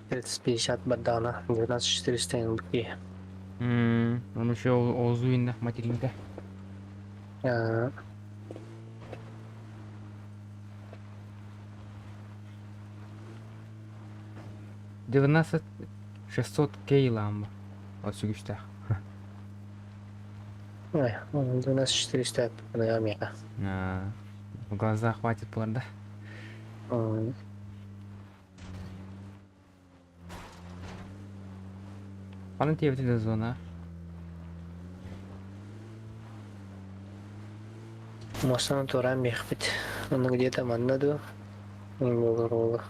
30-50 бардана, 12 400 НБ. Он еще Озуин материнка. Аа. 19 600 кей ламба. Сүгүстээх. Ой, у нас 400 меха. В глаза хватит булар да. Ханан тиэбитин зона. Муостаны туораан биэхпит. Ону где-то манна дуу? Буолар буолар.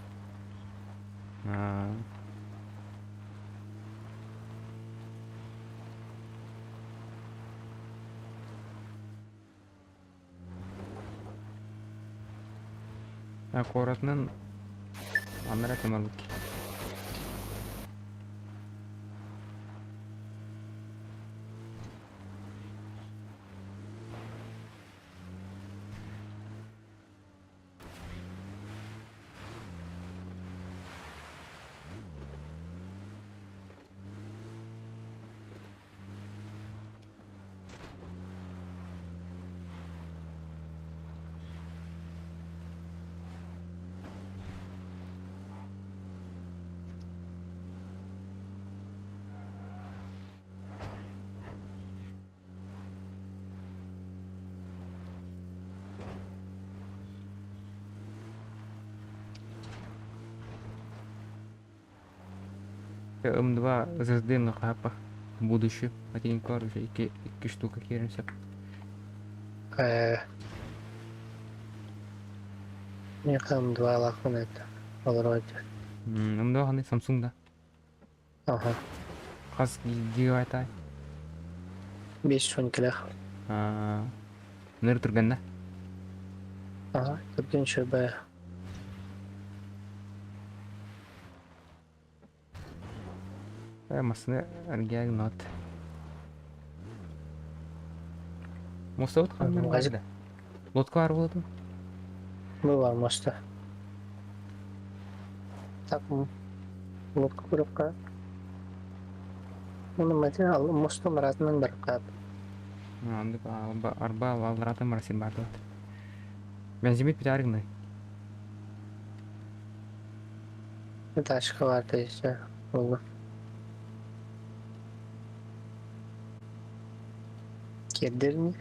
Куоратынан аннара кемалык. М2 ССД нахапа. Будущее. Один уже икки, икки штука киирэн сөп. Миэхэ М2 лаахпын это. Олорор М2 ханнык Samsung да? Аха. Хас гигабайтай? 5 10 килэх. Ныр түргэн да? Ага, түргэн шөбэ. Массыына эргиэг нот. Мостабыт ханна Газик. да? Лодка бар буолла Бу бар моста. Так, лодка көрөккө. Муну материал мостун маратынан барыкка. Андык арба алратын марасин барды. Бензимит битәргіне. Ташка бар дейсе. Болду. Кирдерни.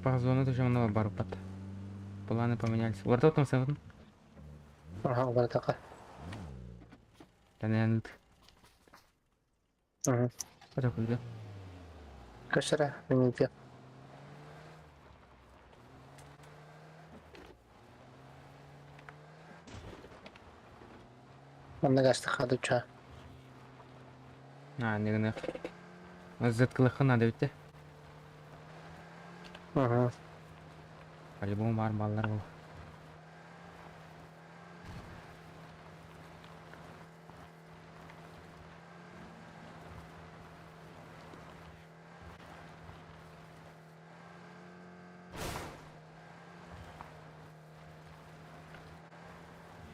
По зону тоже много барупат. Планы поменялись. Уларда там сәвін. Ага, баратака. Тәнән. Ага. Қажа күлді. Көшірі, мен те. Манна гасты хадуча. А, негіне. Зеткіліқі надо бітті. Ага. По-любому бар баллар бол.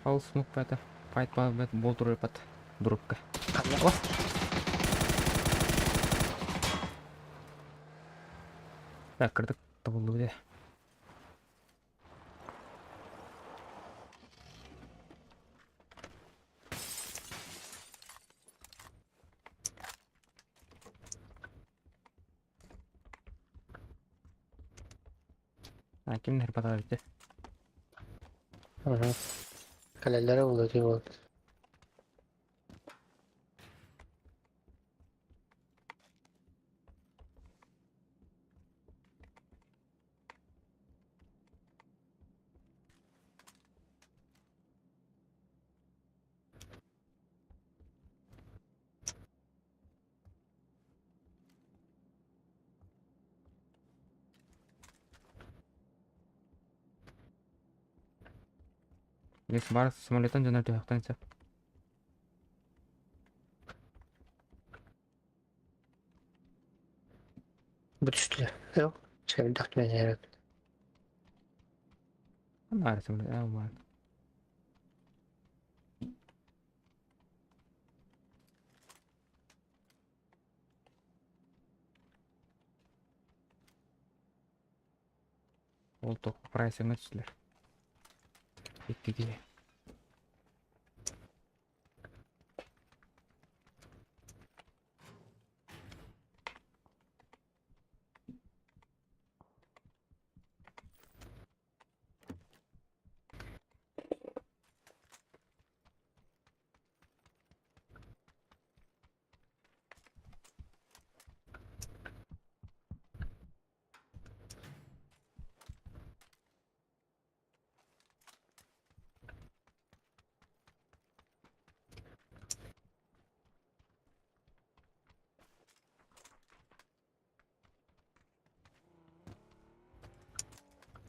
Ал смук бәті. Файт бәт бол тұрып Дұрыпка. Қандай? Так, кірдік табылды бе. А, кимдер бата битти? Ага. Калелere болду дей болду. Лес бар самолеттан жана түйақтан сәп. Бүтүштүлөр. Жок, чебилдак менен эреп. Ана самолет, а, бар. Ол тоқ прайсыңа түстүлэр. Икки киһи.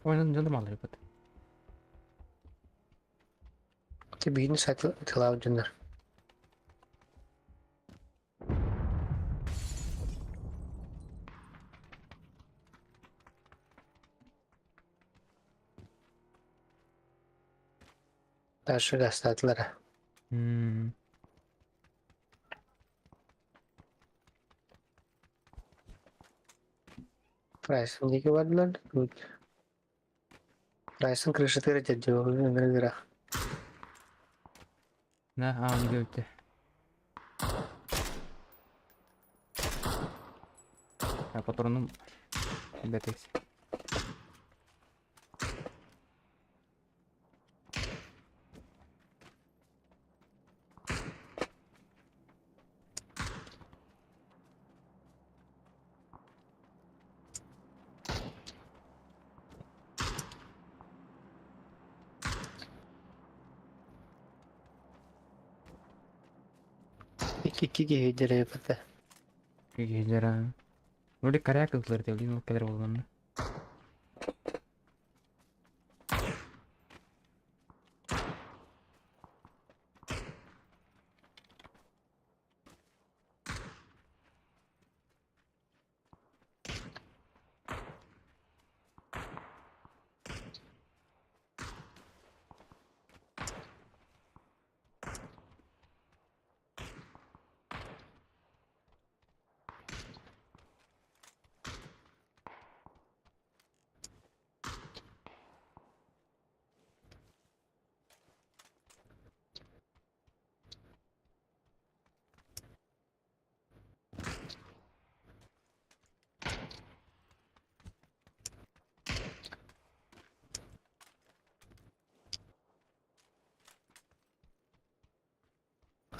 Ойнан дьоно малларбыт. Ти биһини сатылаабыт дьоннор. Дальше гастаатылара. М. Прайсын диэки бардылар. Тут Прайсын крышатыгар дьэрдьэ На, аан göbde. Я патроным бэтекс. Икки киһи дьэрэ Киһилэрэ. Вроде коряк ыллар диэн ол кэлэр буоллаҕына.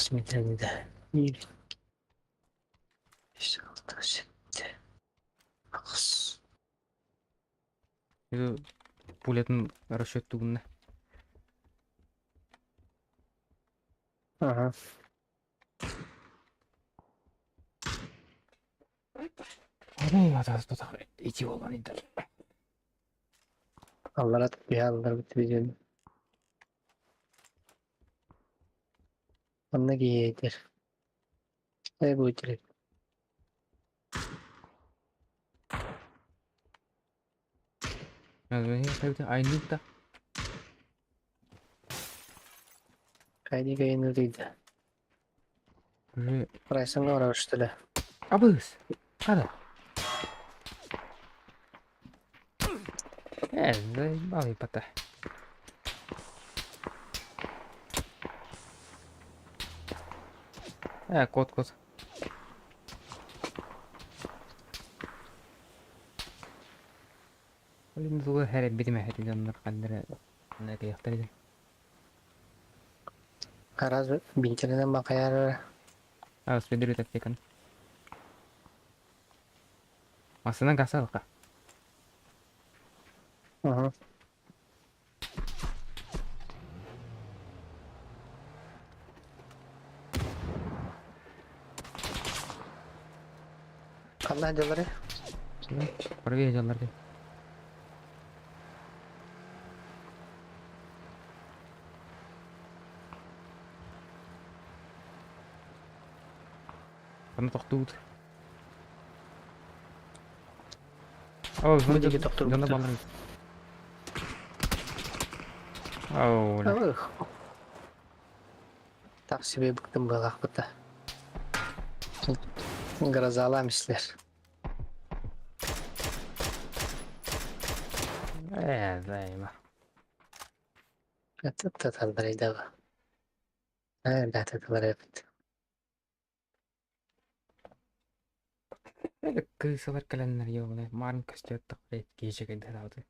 Смотрели, да. 1, 6, 7, 8. Пулятын расчет тугунна. Ага. Ити буолан идар. Аллара түһэ аллар бүтүбүтүн. Онно киһиэтир. Э бу итирик. Айныкта. Хайди кайын ыдыйда. Уже Прайсыңга барабыштылы. Абыс. Када. Э, заебал епата. Э, кот, кот. Блин, тугу хэрэ битим эхэти дьоннор ханнара кыйахтар иде. Раз бинчеринен бакаяр. А, спидери тактикан. Масына гасалка. Ага. Ханна дьаллары? Правее дьаллар ди. Ханна тохтуут. О, Бу диэки тохтуурбут. дьоно баллар. Оу, ла. Эх. Так себе быктым быһыылаахпыта. Грозалаам истилэр. Ээ, займа. Татардарыйдaba. Э, эбит. Кырысалар кэлэннэр ёбаный маарын көстүөттэх блядь киһи кэйдэрабыты.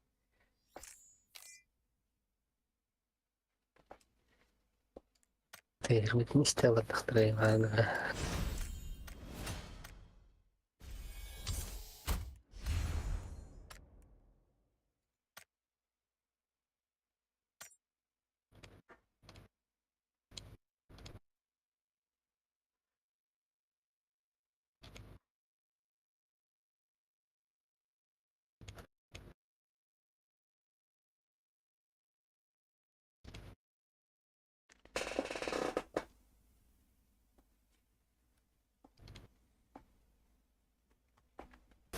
Тыйырбытын истэ бардахтара.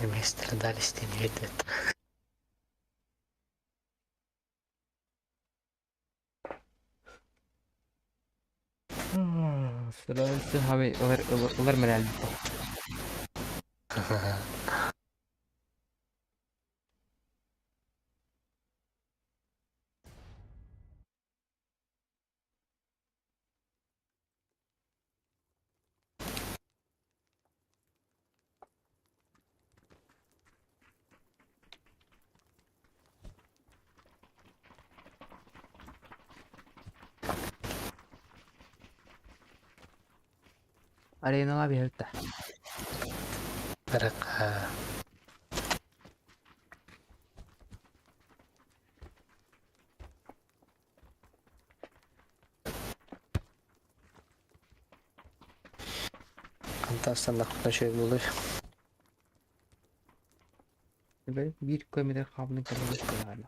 Мы страдали с тем видят. Хаби ылар ылар мэрэл. Аренала биһэлтэ. Барака. Антастан шөй булыр. Бир көмөдө хабны кэлэн.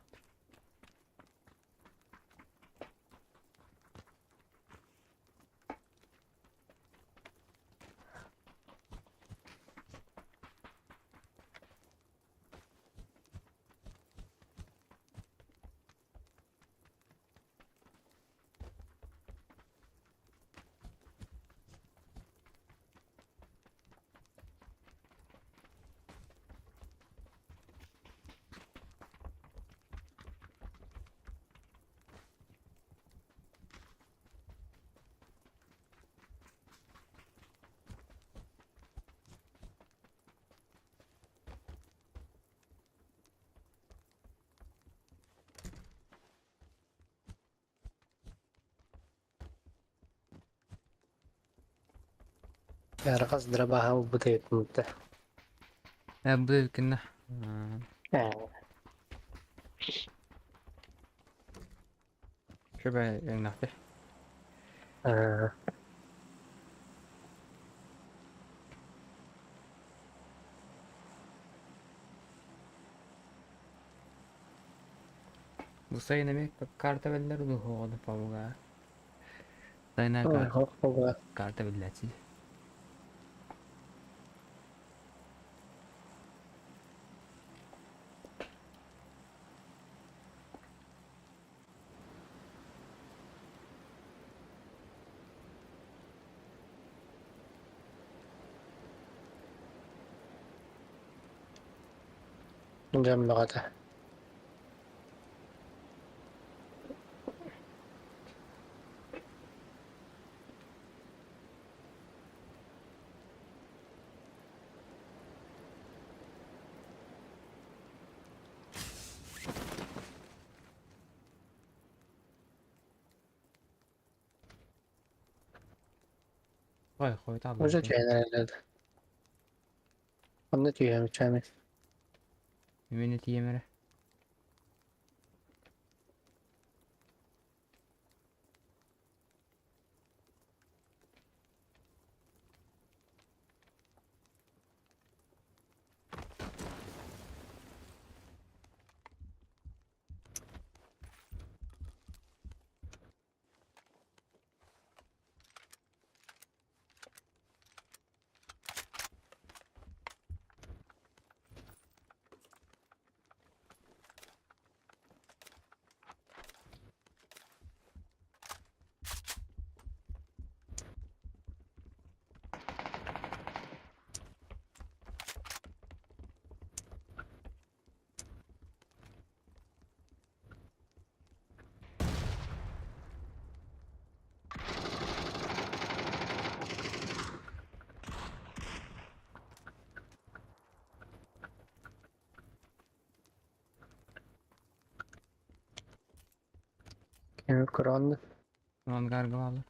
Яргаз дробаха бутает мутта. Бу кинна. Шөбә нахты. Бу сайын эме карта беллер духоҕону памуга. Сайына карта билләчи. Жаммагата. Ой, хой табы. Уже чайнар. Онны түйәм чайны. Мени тиемере. Көрөн. Ангарга бааллар.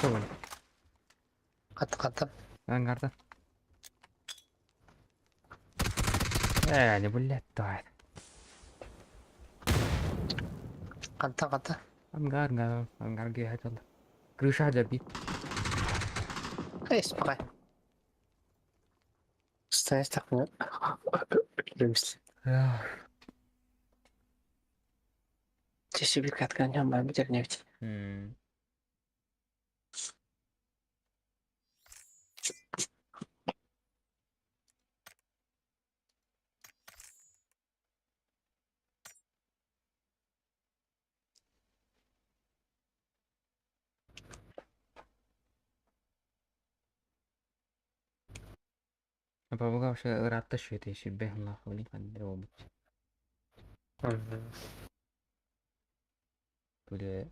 Тоҕо? Хат-хата. Ангарда. Ээ, не блядь, давай. Ханта-хата. Ангар, ангар, ангар киэһэ Крыша дьарбит. Эс, пока. Стоять так, ну. Чesi bir katkan ben bir nefti. Павлга вообще ыраатта шүйете ширбе ханлаах билин ханнер буолбут. Били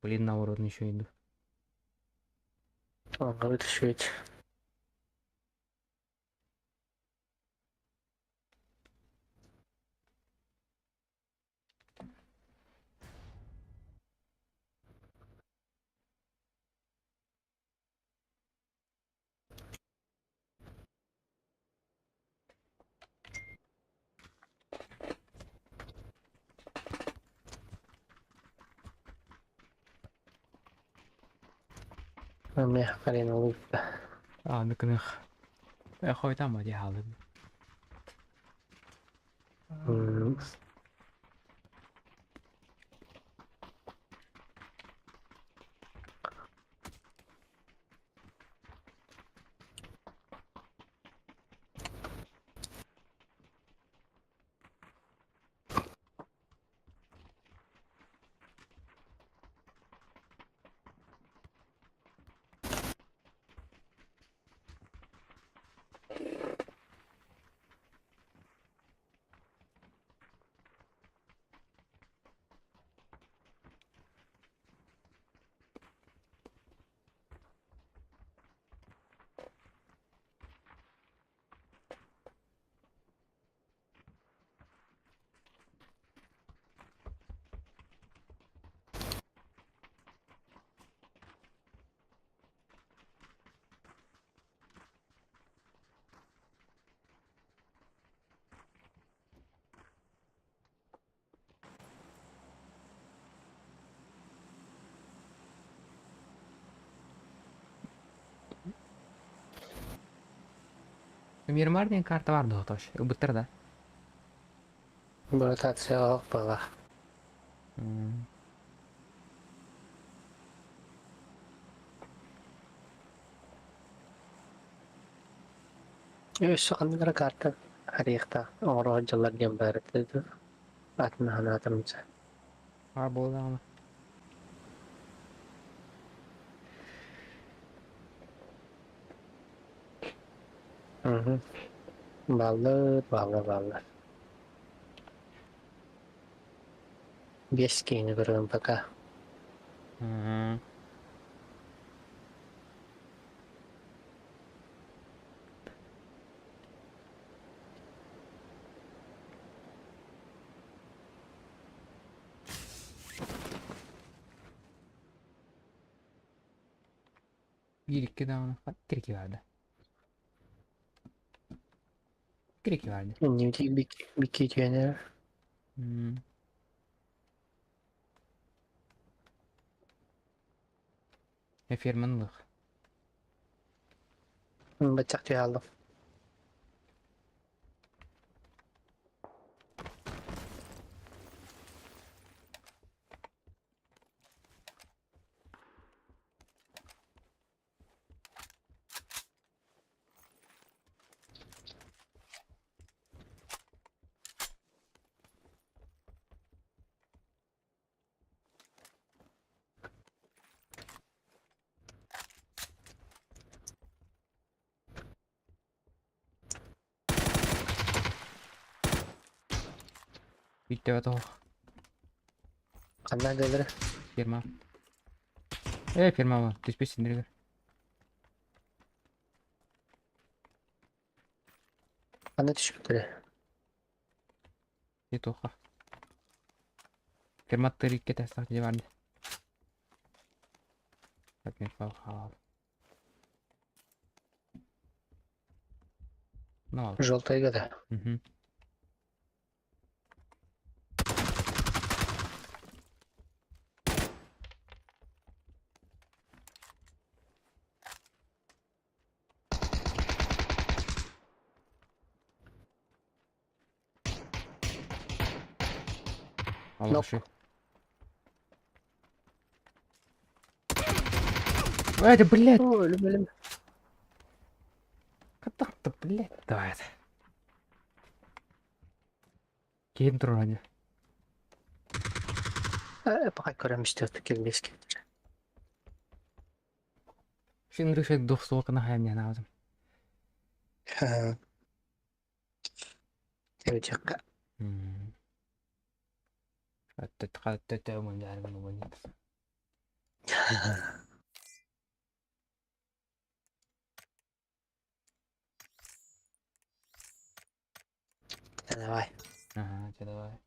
блин наоборот еще иду. Ага, это. Мех карина лупа. Аа, нүкнэх. Э хойта ма ди хаалым. Мирмар диэн карта бар доҕотоош. Ылбыттар да. Ротация была. Өссө ханныгара карта арыйыхта оҥоро дьыллар диэн баар этэ. Атын ханаатым. Бар буоллаҕына. Баллар, баллар, баллар. Бес киһини көрөбүн пока. Bir iki даҕаны икки барды. Икки барды. Иннибити бикки түөнэр. Эфирманлых. Баччах түһэ алдым. Бүттэ тоох. Ханна дьаллара? Ферма. Э, ферма түспүт синдиригер. Ханна түспүттэрэ? Не тоха. Ферма тырикке тастах дьэ барды. Так, мен хаал. Ну, Желтайга да. Угу. Нок. Это, блядь! Ой, өлүм өлүм. Как-то, блядь, давай это. Киин турар Э, пока көрөм истиэхтик кэлбиэс кэлтэр. Син решит дух суокана хайм наазым. Эбитиэххэ. Давай. Ага, давай.